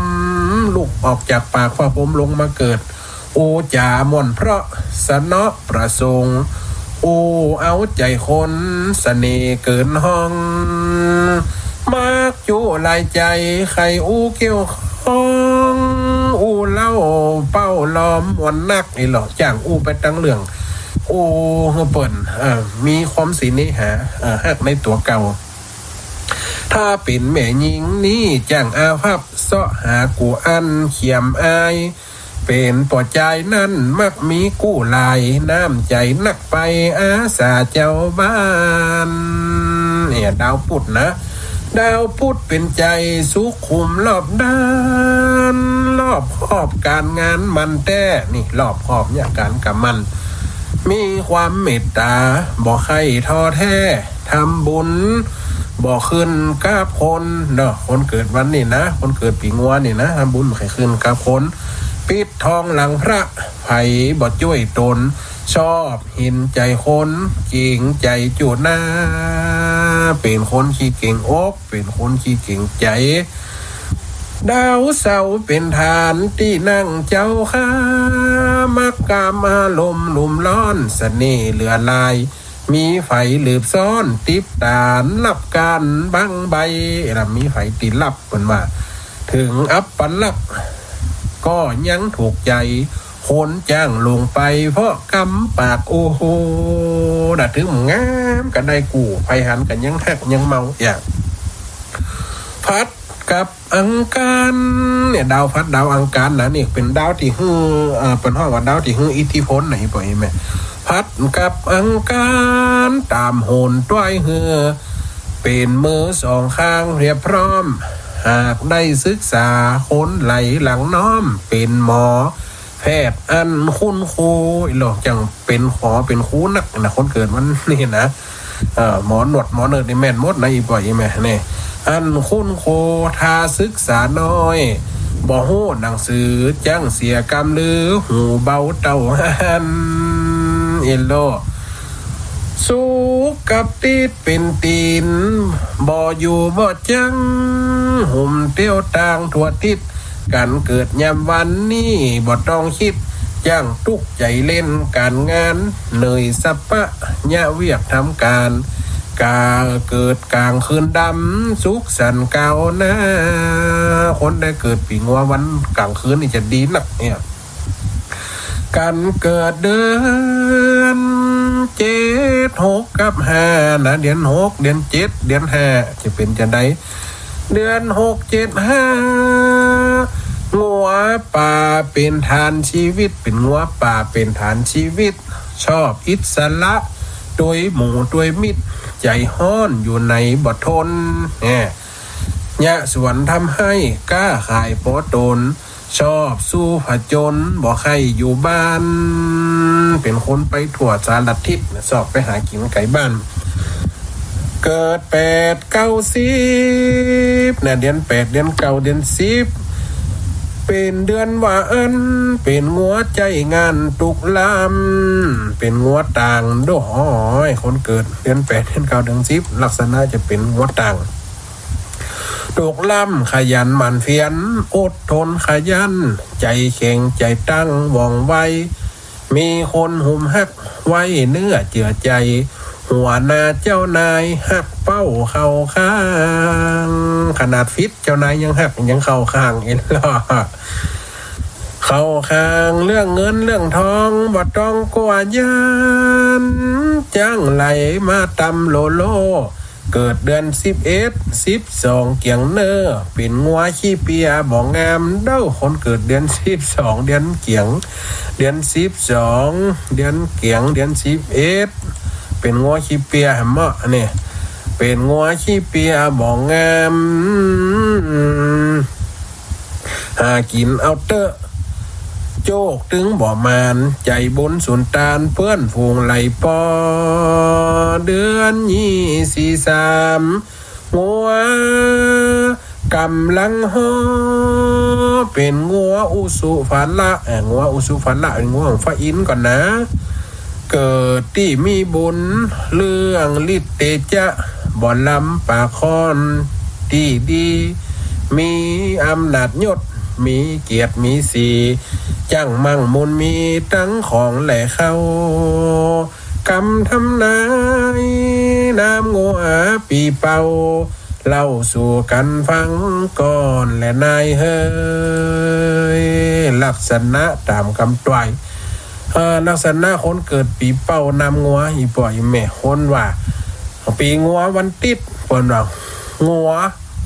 ลูกออกจากปากพระพรหมลงมาเกิด อู้จ๋าม่วนเพราะสนอประสงค์ อู้เอาใจ๋คนเสน่ห์เกินห้อง มักจุหลายใจ๋ใค่อู้เกี่ยวข้อง อู้เล่าเป้าล้อมม่วนนัก อี้หลอ จ้างอู้ไปตังเรื่อง อู้หื้อเปิ้น เอ่อ มีความเสน่หา เอ่อ ฮักในตั๋วเก่า ถ้าเป๋นแม่ญิงนี้จ้างอาภัพ เซาะหากู้อั้นเขียมอาย เป๋นป้อจายนั้นมักมีกู้หลาย น้ำใจ๋นักไปอาสาเจ้าบ้าน เนี่ย ดาวพุธนะ ดาวพุธเป๋นใจ๋สุขุมรอบด้าน รอบคอบก๋านงานมันแต๊ นี่ รอบคอบเนี่ยก๋านกับมัน มีความเมตต๋า บ่ใค่ท้อแท้ ทำบุญบ่ขึ้นกับคนเนาะ คนเกิดวันนี้นะ คนเกิดปี๋งัวนี่นะ ทำบุญบ่ใค่ขึ้นกับคน ปิดทองหลังพระ ใผบ่จ้วยตน ชอบเห็นใจ๋คน เก๋งใจ๋จุหน้า เป๋นคนขี้เก๋งอก เป๋นคนขี้เก๋งใจ๋ ดาวเสาร์เป๋นฐานตี้นั่งเจ้าข้า มักกามอารมณ์ลุ่มร้อน เสน่ห์เหลือหลาย มีไฝลืบซ้อน ติ๊บตานลับก๋านบั้งใบ้ ละมีไฝติดลับ เปิ้นว่า เถิงอัปลักษณ์ก็ยังถูกใจ๋ คนจ้างลวงไปเพราะกำปาก โอ้โห น่ะ เถิงงามกระใดกู้ ใผหันก็ยังฮักยังเมา อย่าง พัดกับอังคาร เนี่ย ดาวพัดดาวอังคารนะ นี่เป๋นดาวตี้หื้อ เอ่อ เปิ้นฮ้องว่าดาวตี้หื้ออิทธิพลนะ อี่ป้ออี่แม่ พัดกับอังคาร ต๋ามโหนต้วยเฮือ เป๋นมือสองข้างเตรียมพร้อม หากได้ศึกษา คนไหลหลังน้อม เป๋นหมอแพทย์อันคุ้นคู อีหลอกจั่งเป๋นหมอเป๋นครูนักนะ คนเกิดวันนี้นะ เอ่อ หมอนวดหมอเนิร์ดนี่แม่นหมดนะ อี่ป้ออี่แม่ นี่ อันคุ้นคู ถ้าศึกษาน้อย บ่ฮู้หนังสือ จั่งเสียกำลือ หูเบาเต้าหัน เอโล สุขกับติดเป๋นตีน บ่อยู่บ่จั้ง หุ่มเตี้ยวต่างทั่วทิศ ก๋านเกิดยามวันนี้ บ่ต้องกึ๊ด จ้างตุ๊กใจ๋เล่นก๋านงาน เหนื่อยสะปะ เยียะเวียกทำก๋าน ก๋าเกิดก๋างคืนดำ สุขสันต์ก้าวหน้า คนใดเกิดปี๋งัววันก๋างคืนนี่จะดีนักเนี่ย ก๋านเกิดเดือนเจ็ด หกกับห้านะ เดือนหก เดือนเจ็ด เดือนห้า จะเป๋นจาใด เดือนหก เจ็ด ห้า งัวป่าเป๋นฐานชีวิต เป๋นงัวป่าเป๋นฐานชีวิต ชอบอิสระ ตวยหมู่ตวยมิตร ใจ๋ฮ้อนอยู่ไหนบ่ทน เนี่ย เยียะสวนทำไฮ่ ก๊าขายปอต๋น ชอบสู้ผจญ บ่ใค่อยู่บ้าน เป๋นคนไปทั่วสารทิศนะ ชอบไปหากิ๋นไก๋บ้าน เกิดแปด เก้า สิบ นะ เดือนแปด เดือนเก้า เดือนสิบ เป๋นเดือนหวาน เป๋นงัวใจ๊งานตุ๊กล้ำ เป๋นงัวต่าง โด้ โอ้ย คนเกิดเดือนแปด เดือนเก้า เดือนสิบ ลักษณะจะเป๋นงัวต่าง ตุ๊กล้ำ ขยันหมั่นเพียร อดทนขยัน ใจ๋แข็งใจ๋ตั้ง ว่องไว มีคนหุมฮัก ไว้เนื้อเจือใจ๋ หัวหน้าเจ้านายฮักเป้าเข้าข้าง ขนาดผิดเจ้านายยังฮักยังเข้าข้าง เอ็นล่ะ เข้าข้างเรื่องเงินเรื่องทอง บ่ต้องกั๋วย้าน จั้งไหลมาต๋ำโลโล เกิดเดือนสิบเอ็ด สิบสอง เกี๋ยงเน่อ เป๋นงัวขี้เปียบ่งาม เด้อ คนเกิดเดือนสิบสอง เดือนเกี๋ยง เดือนสิบสอง เดือนเกี๋ยง เดือนสิบเอ็ด เป๋นงัวขี้เปีย แหมเมาะ เนี่ย เป๋นงัวขี้เปียบ่งาม หากิ๋นเอาเต๊อะ โจคตึงบ่หมาน ใจ๋บุญสุนตาน เปื้อนฝูงไหลปอ เดือนยี่ สี่ สาม งัวก๋ำลังฮ้อ เป๋นงัวอุสุภาละ เอ่อ งัวอุสุภาละ เป๋นงัวของฟ้าอินทร์ก่อนนะ เกิดตี้มีบุญ เรื่องฤทธิ์เตจะ บ่ล้ำปากคอนตี้ดี มีอำนาจยศ มีเกียรติมีศรี จั้งมั่งมูลมีตังของแหล่เข้า กำทำนายนามงัวปี๋เป่า เล่าสู่กั๋นฟังก่อนแหละนายเฮย ลักษณะต๋ามกำตวย เอ่อ ลักษณะคนเกิดปี๋เป่านามงัว อี่ป้ออี่แม่ คนว่า ปี๋งัววันติ๊ด เปิ้นว่า งัว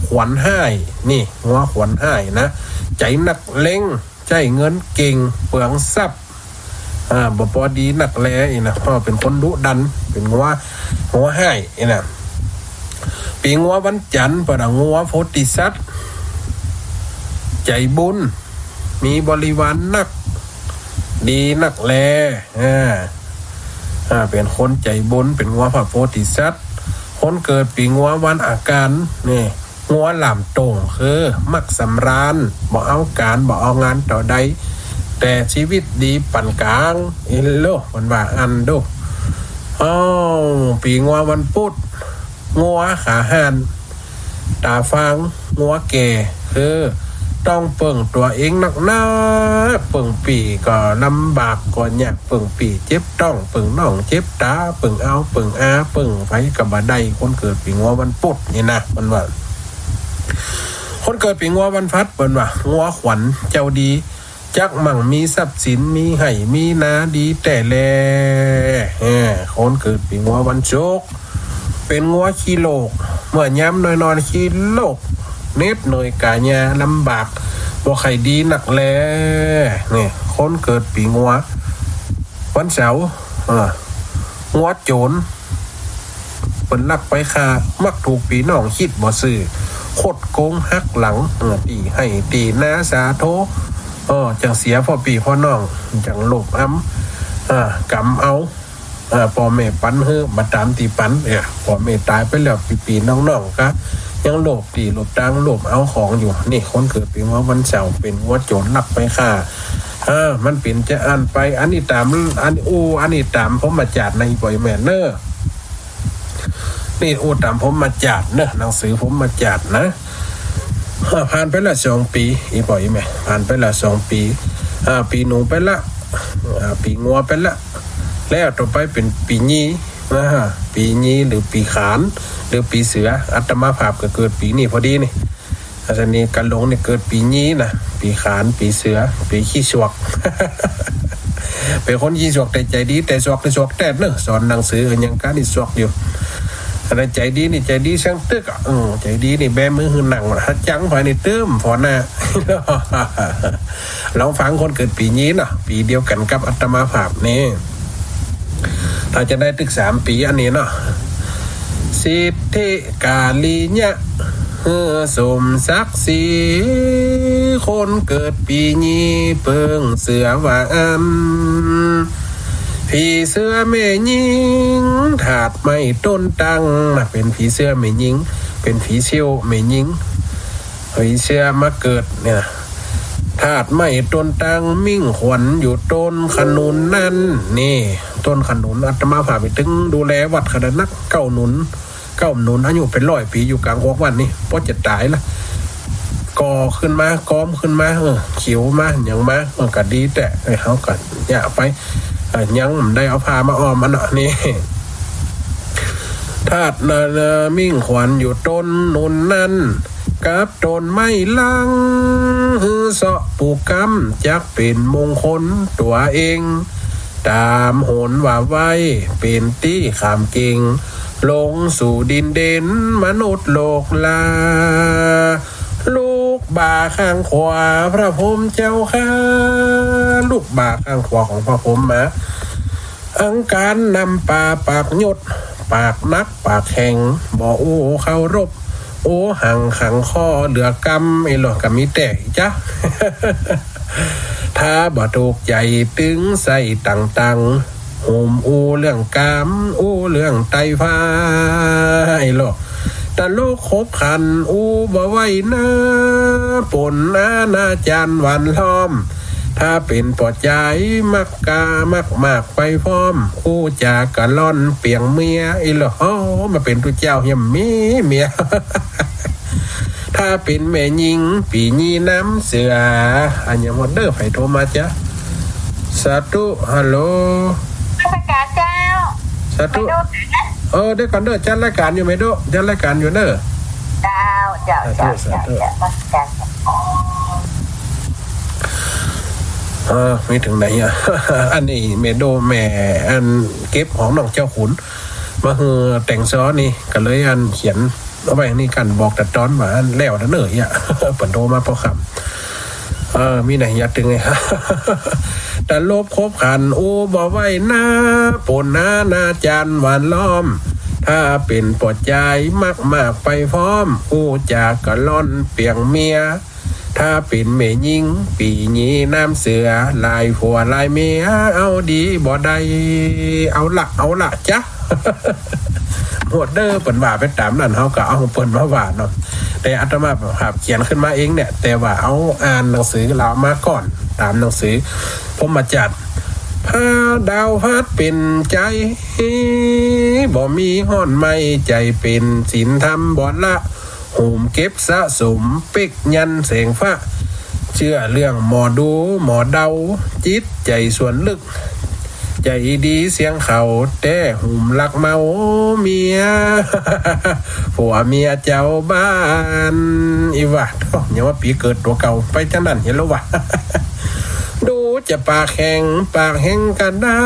ขวัญฮ้าย นี่ งัวขวัญฮ้ายนะ ใจ๋นักเลง ใจ๊เงินเก่ง เปลืองทรัพย์ อ่า บ่ปอดีนักแล อี่นะ เพราะเป๋นคนดุดัน เป๋นงัว งัวฮ้าย อี่นะ ปี๋งัววันจันทร์ เปิ้นว่า งัวโพธิสัตว์ ใจ๋บุญ มีบริวารนัก ดีนักแล อ่า อ่า เป๋นคนใจ๋บุญ เป๋นงัวพระโพธิสัตว์ คนเกิดปี๋งัววันอังคาร นี่ งัวหลามโต่ง คือ มักสำราญ บ่เอาก๋าน บ่เอางานเต้าใด แต่ชีวิตดีปานก๋าง เอ็นโล เปิ้นว่าอั้นโด้ อ้าว ปี๋งัววันปุธ งัวขาห้าน ต๋าฟาง งัวแก่ คือ ต้องเปิ้งตั๋วเองนักหนา เปิ้งปี้ก็ลำบากก็ยาก เปิ้งปี้เจ็บต๊อง เปิ้งน้องเจ็บต๋า เปิ้งอาวเปิ้งอา เปิ้งใผก็บ่ได้ คนเกิดปีงัววันปุธนี่นะ เปิ้นว่า คนเกิดปีงัววันพัด เปิ้นว่า งัวขวัญเจ้าดี จักมั่งมีทรัพย์สิน มีไฮ่มีนาดีแต๊แล เออ คนเกิดปีงัววันศุกร์ เป๋นงัวขี้โลก เมื่อยามนอนๆ ขี้โลก เหน็ดเหนื่อยก๋ายาลำบาก บ่ใค่ดีนักแล นี่ คนเกิดปีงัววันเสาร์ เออ งัวโจ๋ร เปิ้นลักไปฆ่า มักถูกปี้น้องคิดบ่ซื่อ คดโกงหักหลัง เออ ตี้ไฮ่ตี้นาสาโท เออ จั่งเสียพ่อปี้พ่อน้อง จั่งโลภอำ เออ กำเอา เออ ป้อแม่ปันหื้อบ่ต๋ามตี้ปัน เนี่ย ป้อแม่ต๋ายไปแล้ว ปี้ๆ น้องๆ ก็ยังโลภตี้โลภตาง โลภเอาของอยู่ นี่ คนเกิดปีงัววันเสาร์ เป๋นงัวโจ๋รลักไปฆ่า เออ มันเป๋นจาอั้นไป อันนี้ต๋าม อัน อู้ อันนี้ต๋ามพรหมจารีย์นะ อี่ป้ออี่แม่เน่อ นี่อู้ต๋ามพรหมจารีย์เน่อ หนังสือพรหมจารีย์นะ อ่า ผ่านไปละสองปี๋ อี่ป้ออี่แม่ ผ่านไปละสองปี๋ อ่า ปี๋หนูไปละ อ่า ปี๋งัวไปละ แล้วต่อไปเป๋นปี๋ยี่ นะฮะ ปี๋ยี่หรือปี๋ขาน หรือปี๋เสือ อาตมาภาพก็เกิดปี๋นี้พอดีนี่ อาจารย์นี่กะหลงนี่เกิดปี๋ยี่นะ ปี๋ขาน ปี๋เสือ ปี๋ขี้สวก เป๋นคนขี้สวกแต่ใจ๋ดี แต่สวกนี่สวกแต๊เน่อ สอนหนังสือหยังกะนี่สวกอยู่ อันนั้นใจ๋ดีนี่ใจ๋ดีเสี้ยงตึกอะ อืม ใจ๋ดีนี่แบมือหื้อนั่ง หัดจังไปนี่ตึ้มฝอหน้า ลองฟังคนเกิดปี๋ยี่เนาะ ปี๋เดียวกั๋นกับอาตมาภาพนี่ ถ้าจะได้ตึกสามปี๋อันนี้เนาะ สิทธิกาลิยะ หื้อสมศักดิ์ศรี คนเกิดปี๋ยี่เปิ้งเสื้อว่าอั้น ผีเสื้อแม่ญิง ธาตุไม้ต้นตังนะ เป๋นผีเสื้อแม่ญิง เป๋นผีเสื้อแม่ญิง ผีเสื้อมาเกิดเนี่ย ธาตุไม้ต้นตัง มิ่งขวัญอยู่ต้นขนุนนั้น นี่ ต้นขนุน อาตมาภาพไปตึงดูแลวัดขนาดนัก เก๊าหนุน เก๊าหนุน อายุเป๋นร้อยปี๋ อยู่ก๋างฮวกวัดนี่ ปอจะต๋ายละ ก่อขึ้นมา ก๊อมขึ้นมา เออ เขียวมา หยังมา เออ ก็ดีแต๊ เออ เฮาก็เยียะไป เออ ยังบ่ได้เอาผ้ามาอ้อมมันเนาะ นี่ ธาตุนานามิ่งขวัญอยู่ต้นหนุนนั้น กับต้นไม้ลัง หื้อเซาะปลูกกำ จักเป๋นมงคลตั๋วเอง ต๋ามโหนว่าไว้ เป๋นตี้ข้ามเก่ง ลงสู่ดินเด่น มนุษย์โลกลา ลูกบ่าข้างขวาพระพรหมเจ้าข้า ลูกบ่าข้างขวาของพระพรหมมา อังคารนำปาปากยศ ปากนักปากแข็ง บ่อู้เคารพ โอหังขังข้อเหลือกำ ไอ้หลอก็มีแต๊จ๊ะ ถ้าบ่ถูกใจ๋ตึงใส่ตังๆ หุมอู้เรื่องกาม อู้เรื่องไตฟ้า ไอ้หลอ ตลกขบขันอู้บ่ไหวนะ ปนอาณาจารย์หวานล้อม ถ้าเป๋นป้อจายมักกามักมากไปพร้อม อู้จากะล่อนเปียงเมีย ไอ้หลอ โอ้ มาเป๋นตุ๊เจ้าเหียมมีเมีย ถ้าเป๋นแม่ญิง ปี๋ยี่น้ำเสือ อันยังหมดเน่อ ใผโทรมาจ๊ะ สาธุ ฮัลโหล นมัสการเจ้า สาธุ ไปดูหน่อยนะ เออ เดี๋ยวก่อนเน่อ จัดรายก๋านอยู่ แม่โด จัดรายก๋านอยู่เน่อ เจ้า เจ้า สาธุ เจ้า สาธุ เจ้า นมัสการ เออ มีเถิงไหนอะ อันนี้แม่โด แม่อันเก็บของน้องเจ้าขุน มาหื้อแต่งซ้อนี่ ก็เลยอันเขียนเอาไว้นี่กั๋น บอกตะตอนว่าอันแล้วนะเน่อเหีย เปิ้นโทรมาปอค่ำ เออ มีไหนอยากตึงไง ตลบขบขันอู้บ่ไหวนะ ปนอาณาจารย์หวานล้อม ถ้าเป๋นป้อจายมักมากไปพร้อม อู้จากะล่อนเปียงเมีย ถ้าเป๋นแม่ญิง ปี๋ยี่น้ำเสือ หลายผัวหลายเมีย เอาดีบ่ได้ เอาละ เอาละจ๊ะ หมดเน่อ เปิ้นว่าไปต๋ามนั้น เฮาก็เอาของเปิ้นมาว่าเนาะ แต่อาตมาภาพเขียนขึ้นมาเองเนี่ย แต่ว่าเอาอ่านหนังสือลาวมาก่อน ต๋ามหนังสือพรหมจารีย์ ผ้าดาวพัดเป๋นใจ๋ บ่มีฮ้อนไหม้ ใจ๋เป๋นศีลธรรมบ่ละ หุมเก็บสะสม เป๊กยันแสงฟ้า เจื้อเรื่องหมอดูหมอเดา จิตใจ๋ส่วนลึก ใจ๋ดีเสียงเขา แต่หุมลักเมาเมีย ผัวเมียเจ้าบ้าน อีหว่า โอ้ ยังว่าปี๋เกิดตั๋วเก่าไปจั้งนั้นเหียแล้ววะ ดูจะปากแข็ง ปากแข็งกระด้า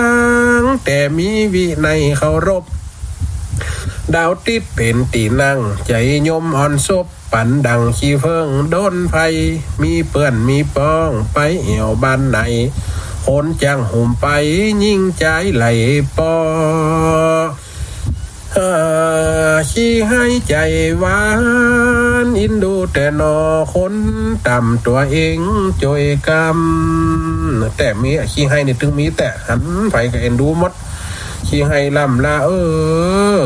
ง แต่มีวินัยเคารพ ดาวติ๊บเป๋นตี้นั่ง ใจ๋โยมอ่อนซบ ปันดั่งขี้เผิ้งโดนไฟ มีเปื้อนมีป้อง ไปแอ่วบ้านไหน คนจ้างหุมไป ยิ่งใจ๋ไหลปอ เอ่อ ขี้ไห้ใจ๋หวาน อินดูแต่หนอ คนต่ำตั๋วเองจ้วยกำ แต่มีขี้ไห้นี่ตึงมี แต่หันใผก็เอ็นดูหมด ขี้ไห้ล่ำลา เออ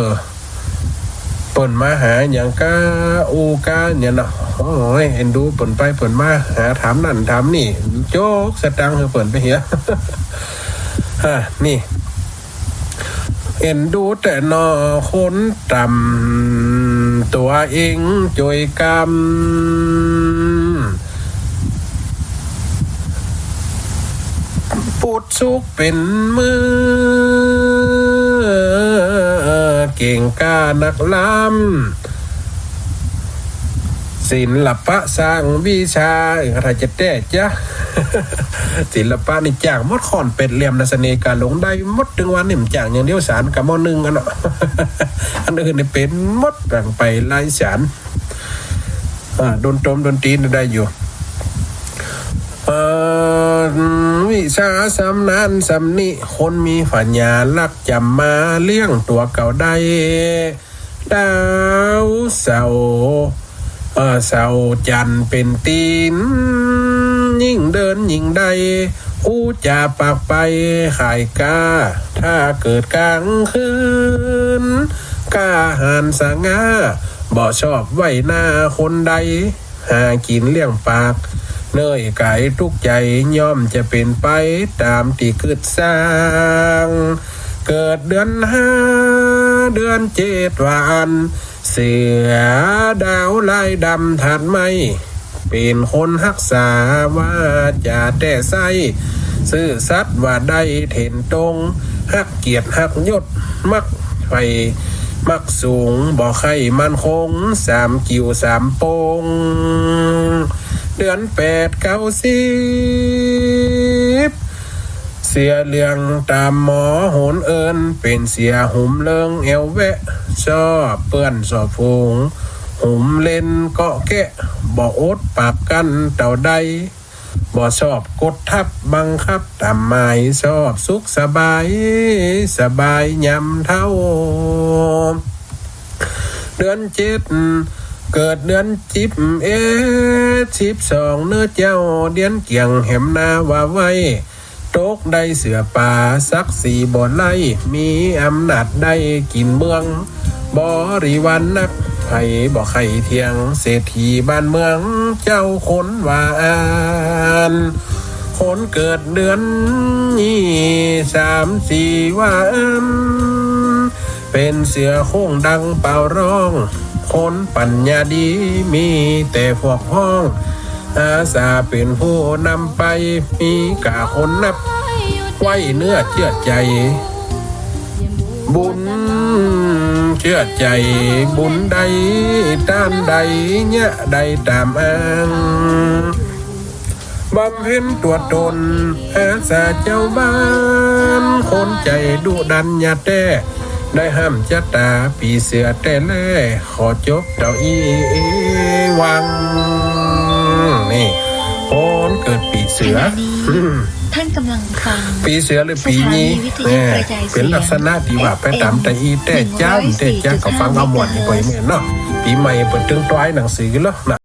เปิ้นมาหาหยังก้า อู้ก้าเนี่ยเนาะ โอ้ย เอ็นดูเปิ้นไปเปิ้นมา หาถามนั่นถามนี่ โจ๊กสตางค์หื้อเปิ้นไปเหีย ฮะ นี่ เอ็นดูแต่หนอ คนต่ำตั๋วเองจ้วยกำ ปุดสุกเป๋นมือ เก่งกล้านักล้ำ ศิลปะสร้างวิชา เออ ถ้าจะแต๊จ๊ะ ศิลปะนี่จ้างหมด ค้อน แปดเหลี่ยม นะ เสน่ห์กาหลง ได้หมด ตึงวันนี่มันจ้างอย่างเดียว สานกับหม้อนึ่งอันเนาะ อันอื่นนี่เป๋นหมด แบ่งไปหลายสาน อ่า ดนตรงดนตรีนี่ได้อยู่ เอ่อ วิชาสำนานสำนิ คนมีปัญญาลักจ๋ำมา เลี้ยงตั๋วเก่าได้ ดาวเสาร์ เอ่อ เสาร์จันทร์เป๋นตี๋น ยิ่งเดินยิ่งได้ อู้จ๋าปากไปขายกล้า ถ้าเกิดก๋างคืน กล้าหาญสง่า บ่ชอบไว้หน้าคนใด หากิ๋นเลี้ยงปาก เหนื่อยก๋ายตุ๊กข์ใจ๋ ย่อมจะเป๋นไปต๋ามตี้กึ๊ดสร้าง เกิดเดือนห้า เดือนเจ็ดว่าอั้น เสือดาวลายดำธาตุไม้ เป๋นคนฮักษาว่าจ๋าแต๊ไส้ ซื่อสัตย์ว่าได้เถินตรง ฮักเกียรติฮักยศ มักใฝ่มักสูง บ่ใค่มั่นคง สามกิ่วสามโปง เดือนแปดเก้าสิบ เสือเหลืองต๋ามหมอโหนเอิ้น เป๋นเสือหุมเลิงแอ่วแวะ ชอบเปื้อนชอบฝูง หุมเล่นเกาะแกะ บ่อดปากกั้นเต้าใด บ่ชอบกดทัพบังคับต๋ามหมาย ชอบสุขสบาย สบายยามเฒ่า เดือนเจ็ด เกิดเดือนสิบเอ็ด สิบสอง เนื้อเจ้า เดือนเกี่ยงแหมนาว่าไว้ ตกได้เสือป่า ศักดิ์ศรีบ่ไร้ มีอำนาจได้กิ๋นเมือง บริวารนัก ใผบ่ใค่เถียง เศรษฐีบ้านเมือง เจ้าคนว่าอั้น คนเกิดเดือนนี้ สามสี่วัน เป๋นเสือโคร่งดังเป่าร้อง คนปัญญาดี มีแต่พวกพ้อง อาสาเป๋นผู้นำไป มีก้าคนนับ ไว้เนื้อเจื้อใจ๋ บุญเจื้อใจ๋ บุญใดต้านใด เยียะได้ต๋ามอ้าง บำเพ็ญตั๋วต๋น อาสาเจ้าบ้าน คนใจ๋ดุดันยาแต๊ ได้ห้ามจะต๋าปี๋เสือแต๊แล ขอจบเต้าอี้ วัง นี่ คนเกิดปี๋เสือ ขณะนี้ อืม ท่านกำลังฟัง ปี๋เสือหรือปี๋ยี สถานีวิทยุกระจายเสียง เป๋นลักษณะตี้ว่าไปต๋ามตะอี้แต๊จ๊ะ แต๊จ๊ะ ก็ฟังเอาม่วนไปเมื่อเนาะ ปี๋ใหม่เปิ้นตึงตวยหนังสือแล้วนะ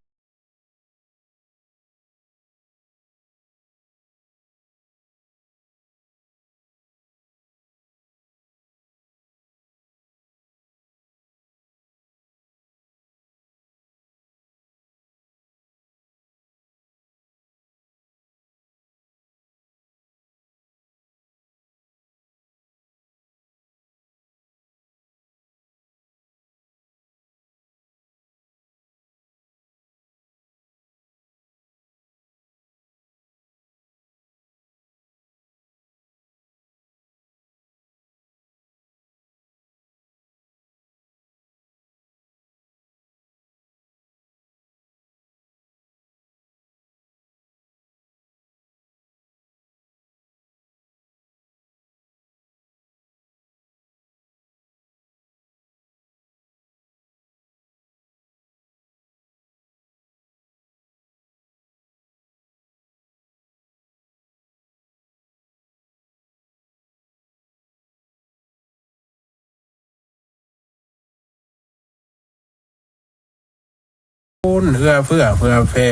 น เอื้อเฟื้อเผื่อแผ่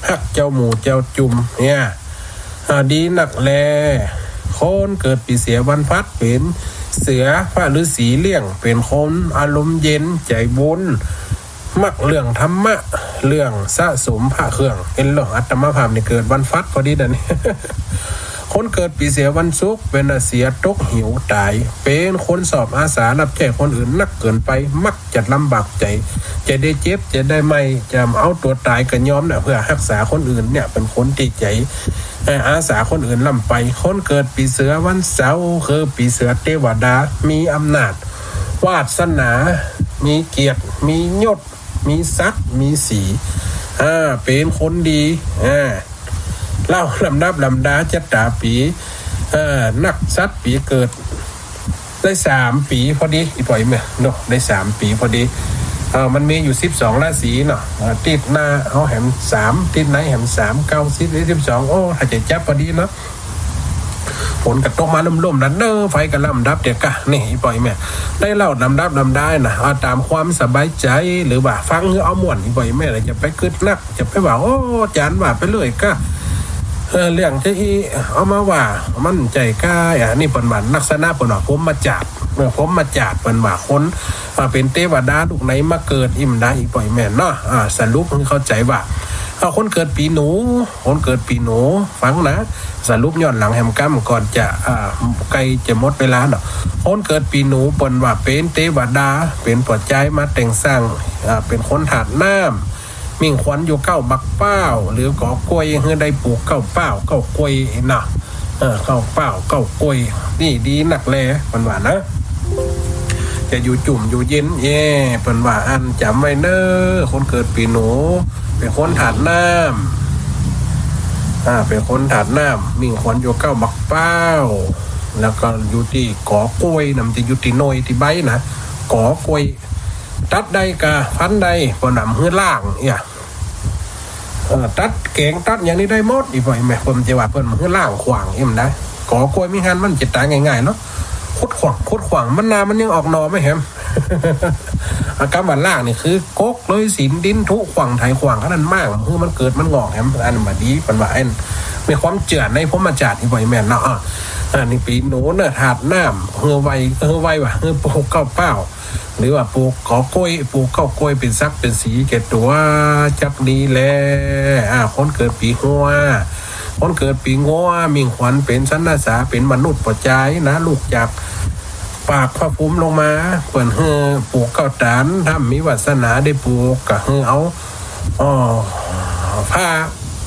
ฮักเจ้าหมู่เจ้าจุมเนี่ย อ่า ดีนักแล คนเกิดปี๋เสือวันฟัดเป๋นเสือ พระฤๅษีเลี้ยง เป๋นคนอารมณ์เย็น ใจ๋บุญ มักเรื่องธรรมะ เรื่องสะสมพระเครื่อง เห็นโล อาตมาภาพนี่เกิดวันฟัดพอดีนะเนี่ย คนเกิดปี๋เสือวันศุกร์ เป๋นเสือตกเหวต๋าย เป๋นคนชอบอาสาฮับใจ๊คนอื่นนักเกินไป มักจะลำบากใจ๋ จะได้เจ็บ จะได้ไหม้ จะเอาตั๋วต๋ายก็ยอมนะ เพื่อฮักษาคนอื่นเนี่ย เป๋นคนตี้ใจ๋ เอ่อ อาสาคนอื่นล้ำไป คนเกิดปี๋เสือวันเสาร์ คือปี๋เสือเตวดา มีอำนาจ วาสนา มีเกียรติ มียศ มีศักดิ์ มีศรี อ่า เป๋นคนดี อ่า เล่าลำดับลำดาจะต๋าปี๋ เอ่อ นักษัตริย์ปี๋เกิด ได้สามปี๋พอดี อี่ป้ออี่แม่เนาะ ได้สามปี๋พอดี เอ่อ มันมีอยู่สิบสองราศีเนาะ เอ่อ ติดหน้าเฮาแหมสาม ติดในแหมสาม เก้า สิบ สิบสอง โอ้ ถ้าจะจับพอดีเนาะ ฝนก็ตกมาลุ่มๆ นั้นเน้อ ไฟก็ลำดับเดี๋ยวกะ นี่ อี่ป้ออี่แม่ ได้เล่าลำดับลำดานะ เอาต๋ามความสบายใจ๋ หรือว่าฟังหื้อเอาม่วน อี่ป้ออี่แม่ จะไปกึ๊ดนัก จะไปว่า โอ้ อาจ๋ารย์ว่าไปเรื่อยกะ เออ เรื่องตี้เอามาว่า มันใจ้กะ อันนี้เปิ้นว่าลักษณะเปิ้นว่าพรหมจารี เออ พรหมจารี เปิ้นว่าคน อ่า เป๋นเตวดาลูกไหนมาเกิด อี่บ่ได้ อี่ป้ออี่แม่เนาะ อ่า สรุปหื้อเข้าใจ๋ว่า อ่า คนเกิดปี๋หนู คนเกิดปี๋หนู ฟังนะ สรุปย้อนหลังแหมกำก่อนจะ อ่า ใก้จะหมดเวลาเนาะ คนเกิดปี๋หนูเปิ้นว่าเป๋นเตวดา เป๋นป้อจายมาแต่งสร้าง อ่า เป๋นคนธาตุน้ำ มิ่งขวัญอยู่เก๊าบักป้าว หรือก๋อกล้วย หื้อได้ปูกเก๊าป้าว เก๊ากล้วยนะ เออ เก๊าป้าว เก๊ากล้วย นี่ดีนักแล เปิ้นว่านะ จะอยู่จุ่มอยู่เย็น เอ้ เปิ้นว่า อันจ๋ำไว้เน้อ คนเกิดปี๋หนู เป๋นคนธาตุน้ำ อ่า เป๋นคนธาตุน้ำ มิ่งขวัญอยู่เก๊าบักป้าว แล้วก็อยู่ตี้ก๋อกล้วยนะ มันจะอยู่ตี้หน่วยตี้ใบนะ ก๋อกล้วย ตัดได้กาฟันได้ เปิ้นว่าหื้อล้าง เอี้ย เออ ตัดแก๋งตัดหยังนี่ได้หมด อี่ป้ออี่แม่ เปิ้นจะว่าเปิ้นหื้อล้างขว้าง เอ็มได้ ก๋อกล้วยมีหั้นมันจะต๋ายง่ายๆ เนาะ ขุดขว้าง ขุดขว้าง มันนามันยังออกหน่อไหมแหม อ่ะ กำว่าล้างนี่คือกกเลยสินดินทุขว้างไถขว้าง อันนั้นมาก หื้อมันเกิดมันงอกแหม อันนั้นบ่ดี เปิ้นว่า อันมีความเจื้อในพรหมจารี อี่ป้ออี่แม่เนาะ อ่ะ อันนี้ปี๋หนูเน้อ ธาตุน้ำ หื้อไว้ หื้อไว้ว่า หื้อปูกเก๊าป้าว หรือว่าปูกก๋อกล้วย ปูกเก๊ากล้วย เป๋นศักดิ์เป๋นศรีแก่ตั๋ว จักดีแล อ่า คนเกิดปี๋งัว คนเกิดปี๋งัว มิ่งขวัญเป๋นสันนสา เป๋นมนุษย์ป้อจายนะ ลูกจากปากพระภูมิลงมา เปิ้นหื้อปูกเก๊าต๋าน ถ้ามีวาสนาได้ปูกก็หื้อเอา อ้อ ผ้า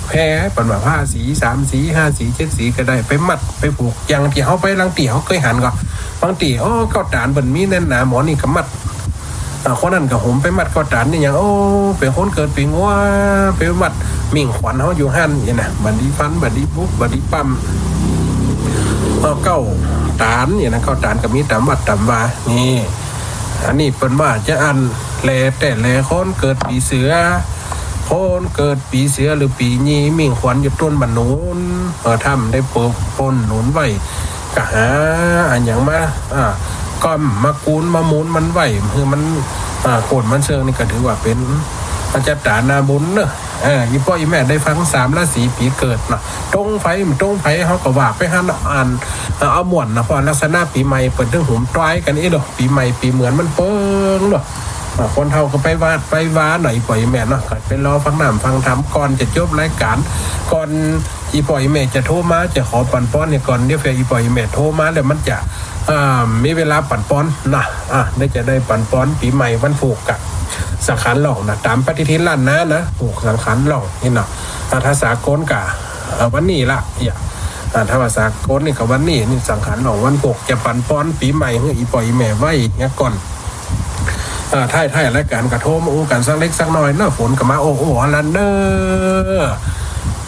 แพร เปิ้นว่าผ้าสี สามสี ห้าสี เจ็ดสีก็ได้ ไปมัด ไปผูก อย่างตี้เฮาไปลางตี้เฮาเกยหันก่อ บางตี้ โอ้ เก๊าต๋านเปิ้นมีแน่นหนา หมอนี่ก็มัด อ่า คนนั้นก็หมไปมัดเก๊าต๋านนี่หยัง โอ้ เป๋นคนเกิดปี๋งัว ไปมัด มิ่งขวัญเฮาอยู่หั้น นี่นะ บ่ดีฟัน บ่ดีบุก บ่ดีปั๊ม เอาเก๊าต๋านนี่นะ เก๊าต๋านก็มีต๋ามวัดต๋ามวา นี่ อันนี้เปิ้นว่าจะอั้นแล แต่แลคนเกิดปี๋เสือ คนเกิดปี๋เสือหรือปี๋ยี่ มิ่งขวัญอยู่ต้นบ่าหนุน เออ ถ้าบ่ได้ปลูกต้นหนุนไว้ ก็หาอันหยังมา อ่า ก้อมมากูนมาหมุนมันไว้ หื้อมัน อ่า โค่นมันเซิง นี่ก็ถือว่าเป๋นชะต๋านาบุญเนาะ เออ อี่ป้ออี่แม่ได้ฟังสามราศีปี๋เกิดเนาะ ตรงใผบ่ตรงใผ เฮาก็ว่าไปหั้นเนาะ อัน เอ่อ เอาม่วนนะ เพราะลักษณะปี๋ใหม่เปิ้นตึงหมตวยกั๋นอี้เนาะ ปี๋ใหม่ปี๋เหมือนมันเปิงเนาะ อ่า คนเฒ่าก็ไปวัดไปวาหน่อย อี่ป้ออี่แม่เนาะ ก็ไปรอฟังน้ำฟังธรรมก่อนจะจบรายก๋าน ก่อนอี่ป้ออี่แม่จะโทรมา จะขอปั๋นปอนนี่ก่อน เดี๋ยวเผื่ออี่ป้ออี่แม่โทรมาแล้วมันจะ อ่า มีเวลาปั๋นปอนนะ อ่า เดี๋ยวจะได้ปั๋นปอนปี๋ใหม่วันพูกกะ สังขารหล่องนะ ต๋ามปฏิทินล้านนานะ พูกสังขารหล่องนี่เนาะ อ่า ถ้าสากลกะ เอ่อ วันนี้ละ เนี่ย อ่า ถ้าว่าสากลนี่ก็วันนี้ นี่สังขารหล่องวันพูก จะปั๋นปอนปี๋ใหม่หื้ออี่ป้ออี่แม่ไว้เหียก่อน อ่า ท้ายๆ รายก๋านก็โทรมาอู้กั๋นสักเล็กสักน้อยเนาะ ฝนก็มาโอ้ๆ หั้นละเน้อ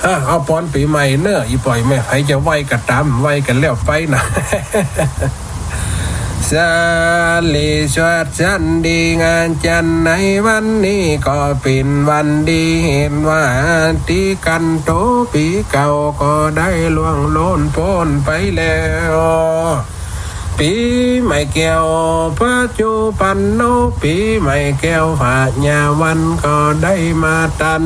อ่า เอาปอนปี๋ใหม่เน้อ อี่ป้ออี่แม่ ใผจะไหว้ก็ต๋าม ไหว้กั๋นแล้วไปนะ สาลีสวัสดีสันดีงามจันทร์ ในวันนี้ก็เป๋นวันดี เห็นว่าตี้กั๋นโตปี๋เก่าก็ได้ล่วงโลนป๊นไปแล้ว ปี๋ใหม่แก้วปัจจุบันเนาะ ปี๋ใหม่แก้วพญาวันก็ได้มาตัน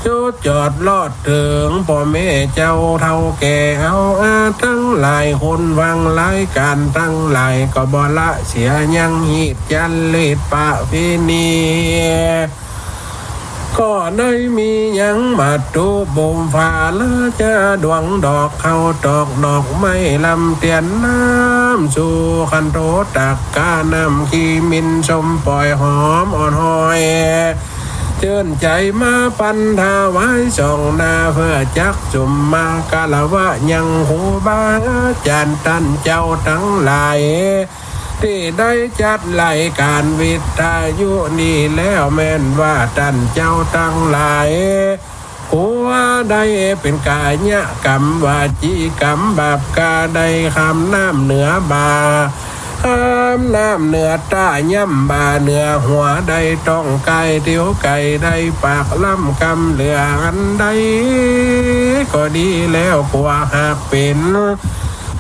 จุดจอดรอดเถิงป้อแม่เจ้าเฒ่าแก่เฮาอาตังหลาย คนฟังรายก๋านตังหลาย ก็บ่ละเสียยังฮีตจารีตประเพณี ก็ได้มียังวัตถุบูชา ละจาดวงดอกข้าวตอกดอกไม้ลำเตียนน้ำสู่ขันโตตักกาน้ำขี้มินส้มป่อยหอมอ่อนหอย เจิญใจ๋มาปันถวายส่องหน้า เปื้อจักสุมมากราบไหว้ยังครูบาอาจ๋ารย์ต้านเจ้าตังหลาย ตี้ได้จัดรายก๋านวิทยุนี้แล้ว แม่นว่าต้านเจ้าตังหลาย ผู้ว่าได้เป๋นก๋ายกรรม วจีกรรมบาปกาได้คำน้ำเหนือบ่า คำน้ำเหนือต้า ย่ำบ่าเหนือหัว ได้ต้องไก่เตียวไก่ ได้ปากล้ำกำเหลือ อันใดก็ดีแล้ว กลัวหากเป๋น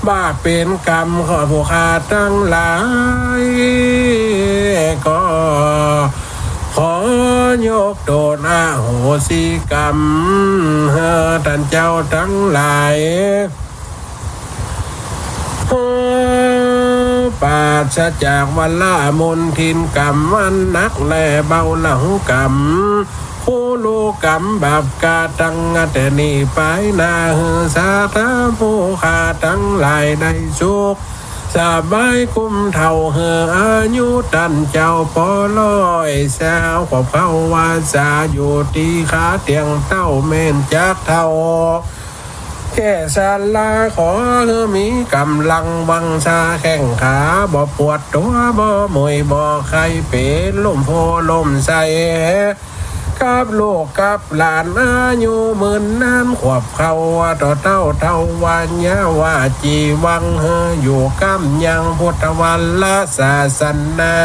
บาปเป๋นกรรมของผู้ข้าตังหลาย ก็ขอยกโต้ษอโหสิกรรมหื้อต้านเจ้าตังหลาย ปราศจากเวรมลทินกรรมอันหนักแลเบา ละหุกรรม ผู้ฮู้กรรมบาปกาตังแต่นี้ไปหน้า หื้อสาธาผู้ข้าตังหลายได้สุขสบาย คุ้มเฒ่าหื้ออายุต้านเจ้าปอร้อยสาว ขอบเข้าว่าสาอยู่ตี้ขาเตียงเต้า แม่นจักเฒ่า แก่ชรา ขอหื้อมีก๋ำลังวังชา แข้งขาบ่ปวด ตั๋วบ่เมื่อยบ่ไข้ เป๋นล่มโพธิ์ล่มไทร กับลูกกับหลานอายุหมื่นนาน ขอบเข้าว่าต่อเต้าเฒ่า วายาวาจีวัง หื้ออยู่ก้ำยังพุทธวรศาสนา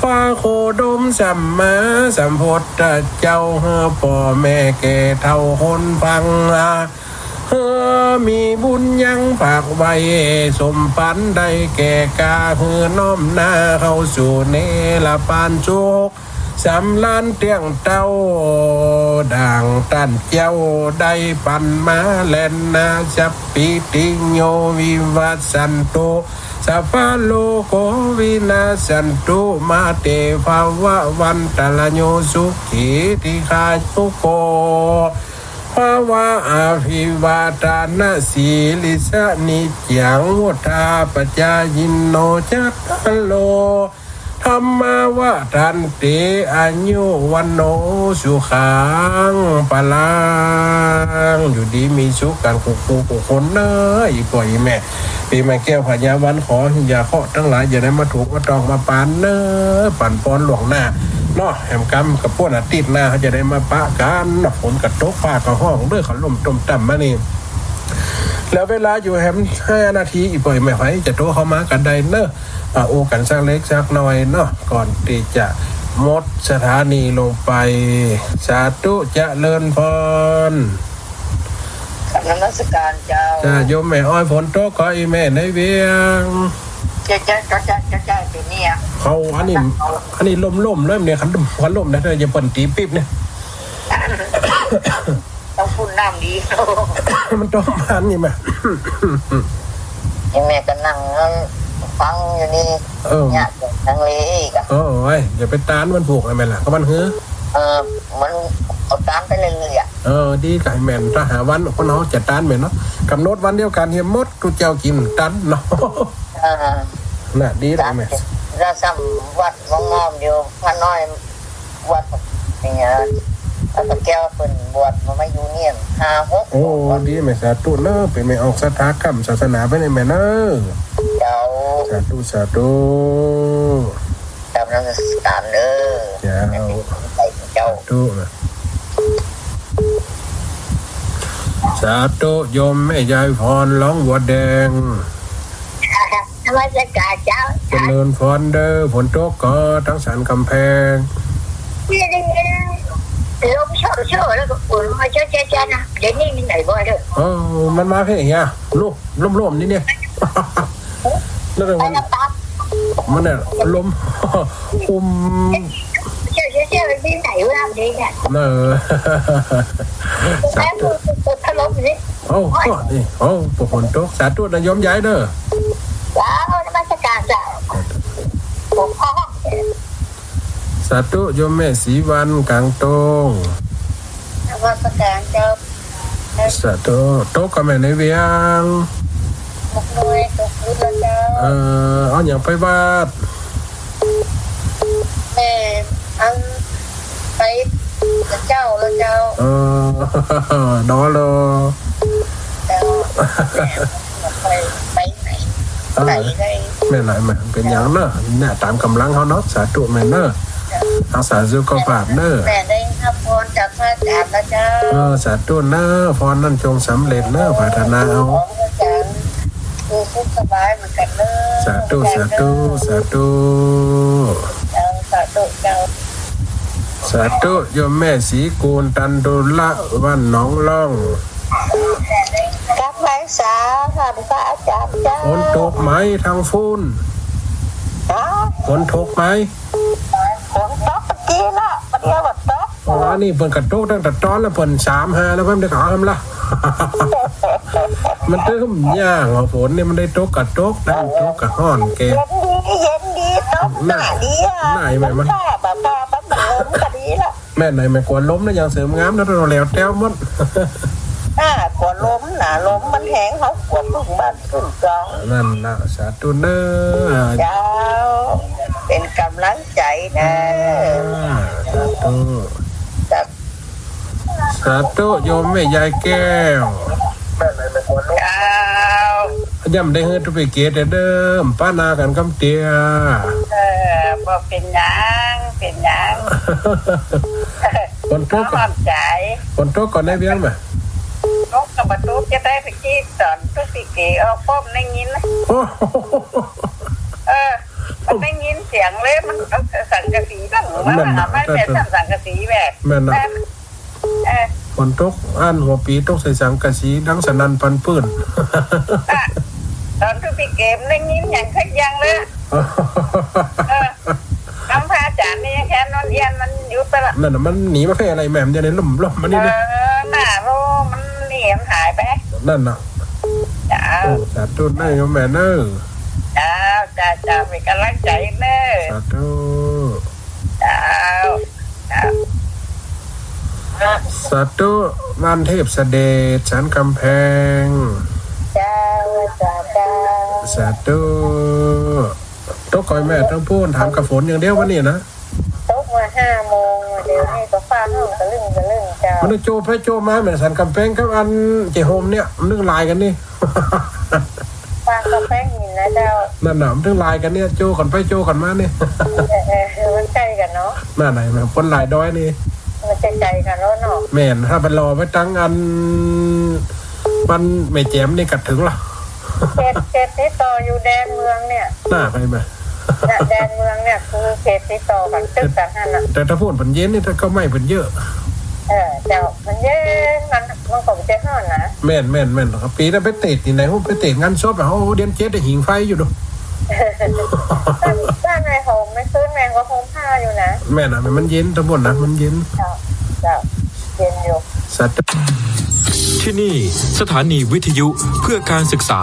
พระโคดมสัมมาสัมพุทธเจ้า หื้อป้อแม่แก่เฒ่าคนฟัง หื้อมีบุญยังฝากไว้ สมปันได้แก่กา หื้อน้อมหน้าเข้าสู่เนรปานสุขสำราญเตี้ยงเต้า ดั่งต้านเจ้าได้ปันมาแลนา สัพพีติโยวิวัชชันตุ สัพพะโรโควินัสสันตุ มาเตภวัตวันตะระโย สุขีทีฆายุโกภะวะ อะภิวาทานะสีลิสสะ นิจจังวุฑาปะจายิโน จัตตาโรธัมมาวัฑฒันติ อายุวัณโณสุขังพะลัง อยู่ดีมีสุขกั๋นกู้ผู้กู้คนเน่อ อี่ป้ออี่แม่ ปี๋ใหม่แก้วพญาวัน ขออย่าเคราะห์ตังหลายอย่าได้มาถูกมาต้องมาปานเน่อ ปั๋นปอนล่วงหน้าเนาะ แหมกำกะป้นอาทิตย์หน้าเฮาจะได้มาปะกั๋นเนาะ ฝนกะตกฟ้ากะฮ้องเด้อ เขาล่มต้มต่ำมานี่ เหลือเวลาอยู่แหมห้านาที อี่ป้ออี่แม่ ใผจะโทรเข้ามากั๋นได้เน่อ อ่ะ อู้กั๋นสักเล็กสักน้อยเนาะ ก่อนตี้จะหมดสถานีลงไป สาธุ เจริญพร กราบนมัสก๋านเจ้า จ้า โยมแม่อ้อย ฝนตกก่ออี่แม่ในเวียง เจ้า เจ้า เดี๋ยวนี้อะ เขา อันนี้ อันนี้ล่มๆ เลยเนี่ย คัน คันล่มนะ เดี๋ยวจะเปิ้นตี๋ปิ๊บเนี่ย ต้องพ่นน้ำดี มันต้องมันนี่มา นี่แม่ก็นั่งฟังอยู่นี่ เออ เนี่ย ลังเลอีกอะ เออ เอ้ย อย่าไปต้านมันผูกนะแม่ล่ะ ก็มันหื้อ เออ มันเอาต้านไปเรื่อยๆ อะ เออ ดีกั๋นแม่น ถ้าหาวันคนเฮาจะต้านแม่นเนาะ ก๋ำหนดวันเดียวกั๋นเหียหมด ตุ๊เจ้ากิ๋นตันเนาะ เออ น่ะ ดีแล้วแม่ แล้วซ้ำวัดวังงอมอยู่ พระน้อย บวชเนี่ย แล้วก็แก้วเปิ้นบวชมา มาอยู่เนี่ยห้าหก โอ้ ดีแม่ สาธุเน่อ เป๋นแม่ออกศรัทธาก้ำศาสนาไปเนี่ยแม่เน่อ เจ้า สาธุ สาธุ กราบนมัสก๋านเน่อ เจ้า เจ้า สาธุนะ สาธุ โยมแม่ยายพร หลองบัวแดง นมัสก๋านเจ้า เจริญพรเด้อ ฝนตกก่อตังสันก๋ำแพง นี่ ลมโชยๆ แล้วก็ฝนมาเจ๊ะๆ นะ เดี๋ยวนี้มีไหนบ่เด้อ เออ มันมาเพียงเหีย ลูก ล่มๆ นี่เนี่ย นั่นแหละ มัน มันเนี่ย ลม อุ้ม เจ้า เจ้า เจ้าไปที่ไหนวะเนี่ย เออ สาธุ เอ้า นี่ เอ้า พวกฝนตก สาธุนะโยมใหญ่เด้อ เจ้า นมัสการเจ้า หลวงพ่อ สาธุ โยมแม่ศรีวรรณ กลางตง นมัสการเจ้า สาธุ ตกก่อแม่ในเวียง ตกน้อย ตกพุ้นแล้วเจ้า เออ เอาหยังไปบาตร แม่อันไปกับเจ้าแล้วเจ้า เออ ดอเลย เจ้า แม่ไป ไปไหน เออ ไปได้ แม่นหลาย แม่น เป๋นหยังเนาะ เนี่ย ต๋ามก๋ำลังเฮาเนาะ สาธุแม่เนาะ เจ้า เอาสาธุก็ฝากเนาะ แม่ได้ฮับพรจากพระอาจารย์แล้วเจ้า เออ สาธุเนาะ พรนั้นจงสำเร็จเนาะ ปรารถนาเอา ขอพระอาจารย์อยู่สุขสบายเหมือนกันเนาะ สาธุ สาธุ สาธุ เจ้า สาธุเจ้า สาธุ โยมแม่ศรีกูล ตันดุละ บ้านหนองล่อง กราบไหว้สาธุพระอาจารย์เจ้า ฝนตกไหมทางปู๊น ฮะ ฝนตกไหม ฝนตกเมื่อกี้ละ ประเดี๋ยวก็ตก อ๋อ นี่เปิ้นก็ตกตั้งแต่ต๋อนแล้ว เปิ้นสามห้าแล้ว เปิ้นได้ถามละ มันตึ้มยากอ่ะ ฝนเนี่ยมันได้ตกก็ตก ได้ตกก็ฮ้อนแก เย็นดี เย็นดี ตกหน้าดีอ่ะ หน้าไหม มันก็แบบว่ามันลมก็ดีละ แม่นไหน แม่นกั๋วลมนะ ยังเสริมงามนะ เราแล้วแต้วหมด อ่า กั๋วลมนะ ลมมันแฮง เฮากั๋วพึ่งบ้านพึ่งจอง นั่นนะ สาธุเน้อ เจ้า เป๋นก๋ำลังใจ๋เน้อ อ่า สาธุ จ้ะ สาธุ โยมแม่ยายแก้ว เจ้า ย่ำได้เฮือดตุ๊กปีเกตเด้อ ป้านากั๋นกำเตีย เออ บ่เป๋นหยัง เป๋นหยัง ฝนตก น้อมใจ๋ ฝนตกก่อในเวียงไหม ตกก็บ่ตก จะได้ไปกี้ต๋อนตุ๊กปีเกตออกป้อมได้ยินนะ โอ้ เออ มันได้ยินเสียงเลย มันเอาสังกะสีดังมา นั่นน่ะ ไม่แม่นสังกะสีแบบ แม่นน่ะ เออ ฝนตก อันหัวปีตกใส่สังกะสีดังสนั่นปันปื้น อ่ะ ต๋อนตุ๊กปีเกตได้ยินอย่างสักอย่างเลย เออ น้ำพระอาจารย์นี่แค่นอนเอียนมันอยู่ไปละ นั่นน่ะ มันหนีมาแผ่อะไรแม่มอยู่ในลุ่มๆ มันนี่นะ เออ น่ารู้ มันหนี มันหายไป นั่นน่ะ เจ้า โอ้ สาธุเน้อโยมแม่เน้อ เจ้า เจ้า เจ้า เป๋นก๋ำลังใจ๋เน้อ สาธุ เจ้า เจ้า สาธุ บ้านเทพเสด็จ สันกำแพง เจ้า เจ้า เจ้า สาธุ ตกก่อยแม่ทางปู๊น ถามกับฝนอย่างเดียววันนี้นะ ตกมาห้าโมง เดี๋ยวนี้ก็ฟ้าห้องกะลึ่งกะลึ่งเจ้า มันโจ้ไปโจ้มาแม่นสันกำแพงกับอันเจโฮมเนี่ย มันนึ่งลายกั๋นนี่ ฟ้าก็แป้งหินนะเจ้า นั่นน่ะ มันนึ่งลายกั๋นเนี่ย โจ้กั๋นไปโจ้กั๋นมานี่ เออ เออ มันใก้กั๋นเนาะ นั่นน่ะ แม่นปนหลายดอยนี่ มันใก้กั๋นแล้วเนาะ แม่น ถ้าไปรอไปตังอัน บ้านแม่แจ๋มนี่ก็เถิงละ เขต เขตติดต่ออยู่แดนเมืองเนี่ย น่าไปมา เนี่ย แดนเมืองเนี่ยคือเขตติดต่อกั๋นตึกกั๋นหั้นน่ะ แต่ถ้าปู๊นเปิ้นเย็นนี่ ถ้าก็ไม้เปิ้นเยอะ เออ เจ้า มันเย็น มัน มันก็บ่ใจ้ฮ้อนนะ แม่น แม่น แม่นครับ ปี๋นั้นไปเตศน์ตี้ไหน โอ้ ไปเตศน์งานศพอะ โอ้ เดือนเจ็ดได้ผิงไฟอยู่ดู บ้าน บ้านแม่โฮม แม่คืนแม่ก็โฮมผ้าอยู่นะ แม่นอะ มันเย็น ตำบลนะ มันเย็น เจ้า เจ้า เย็นอยู่ สัตว์ ที่นี่สถานีวิทยุเพื่อการศึกษา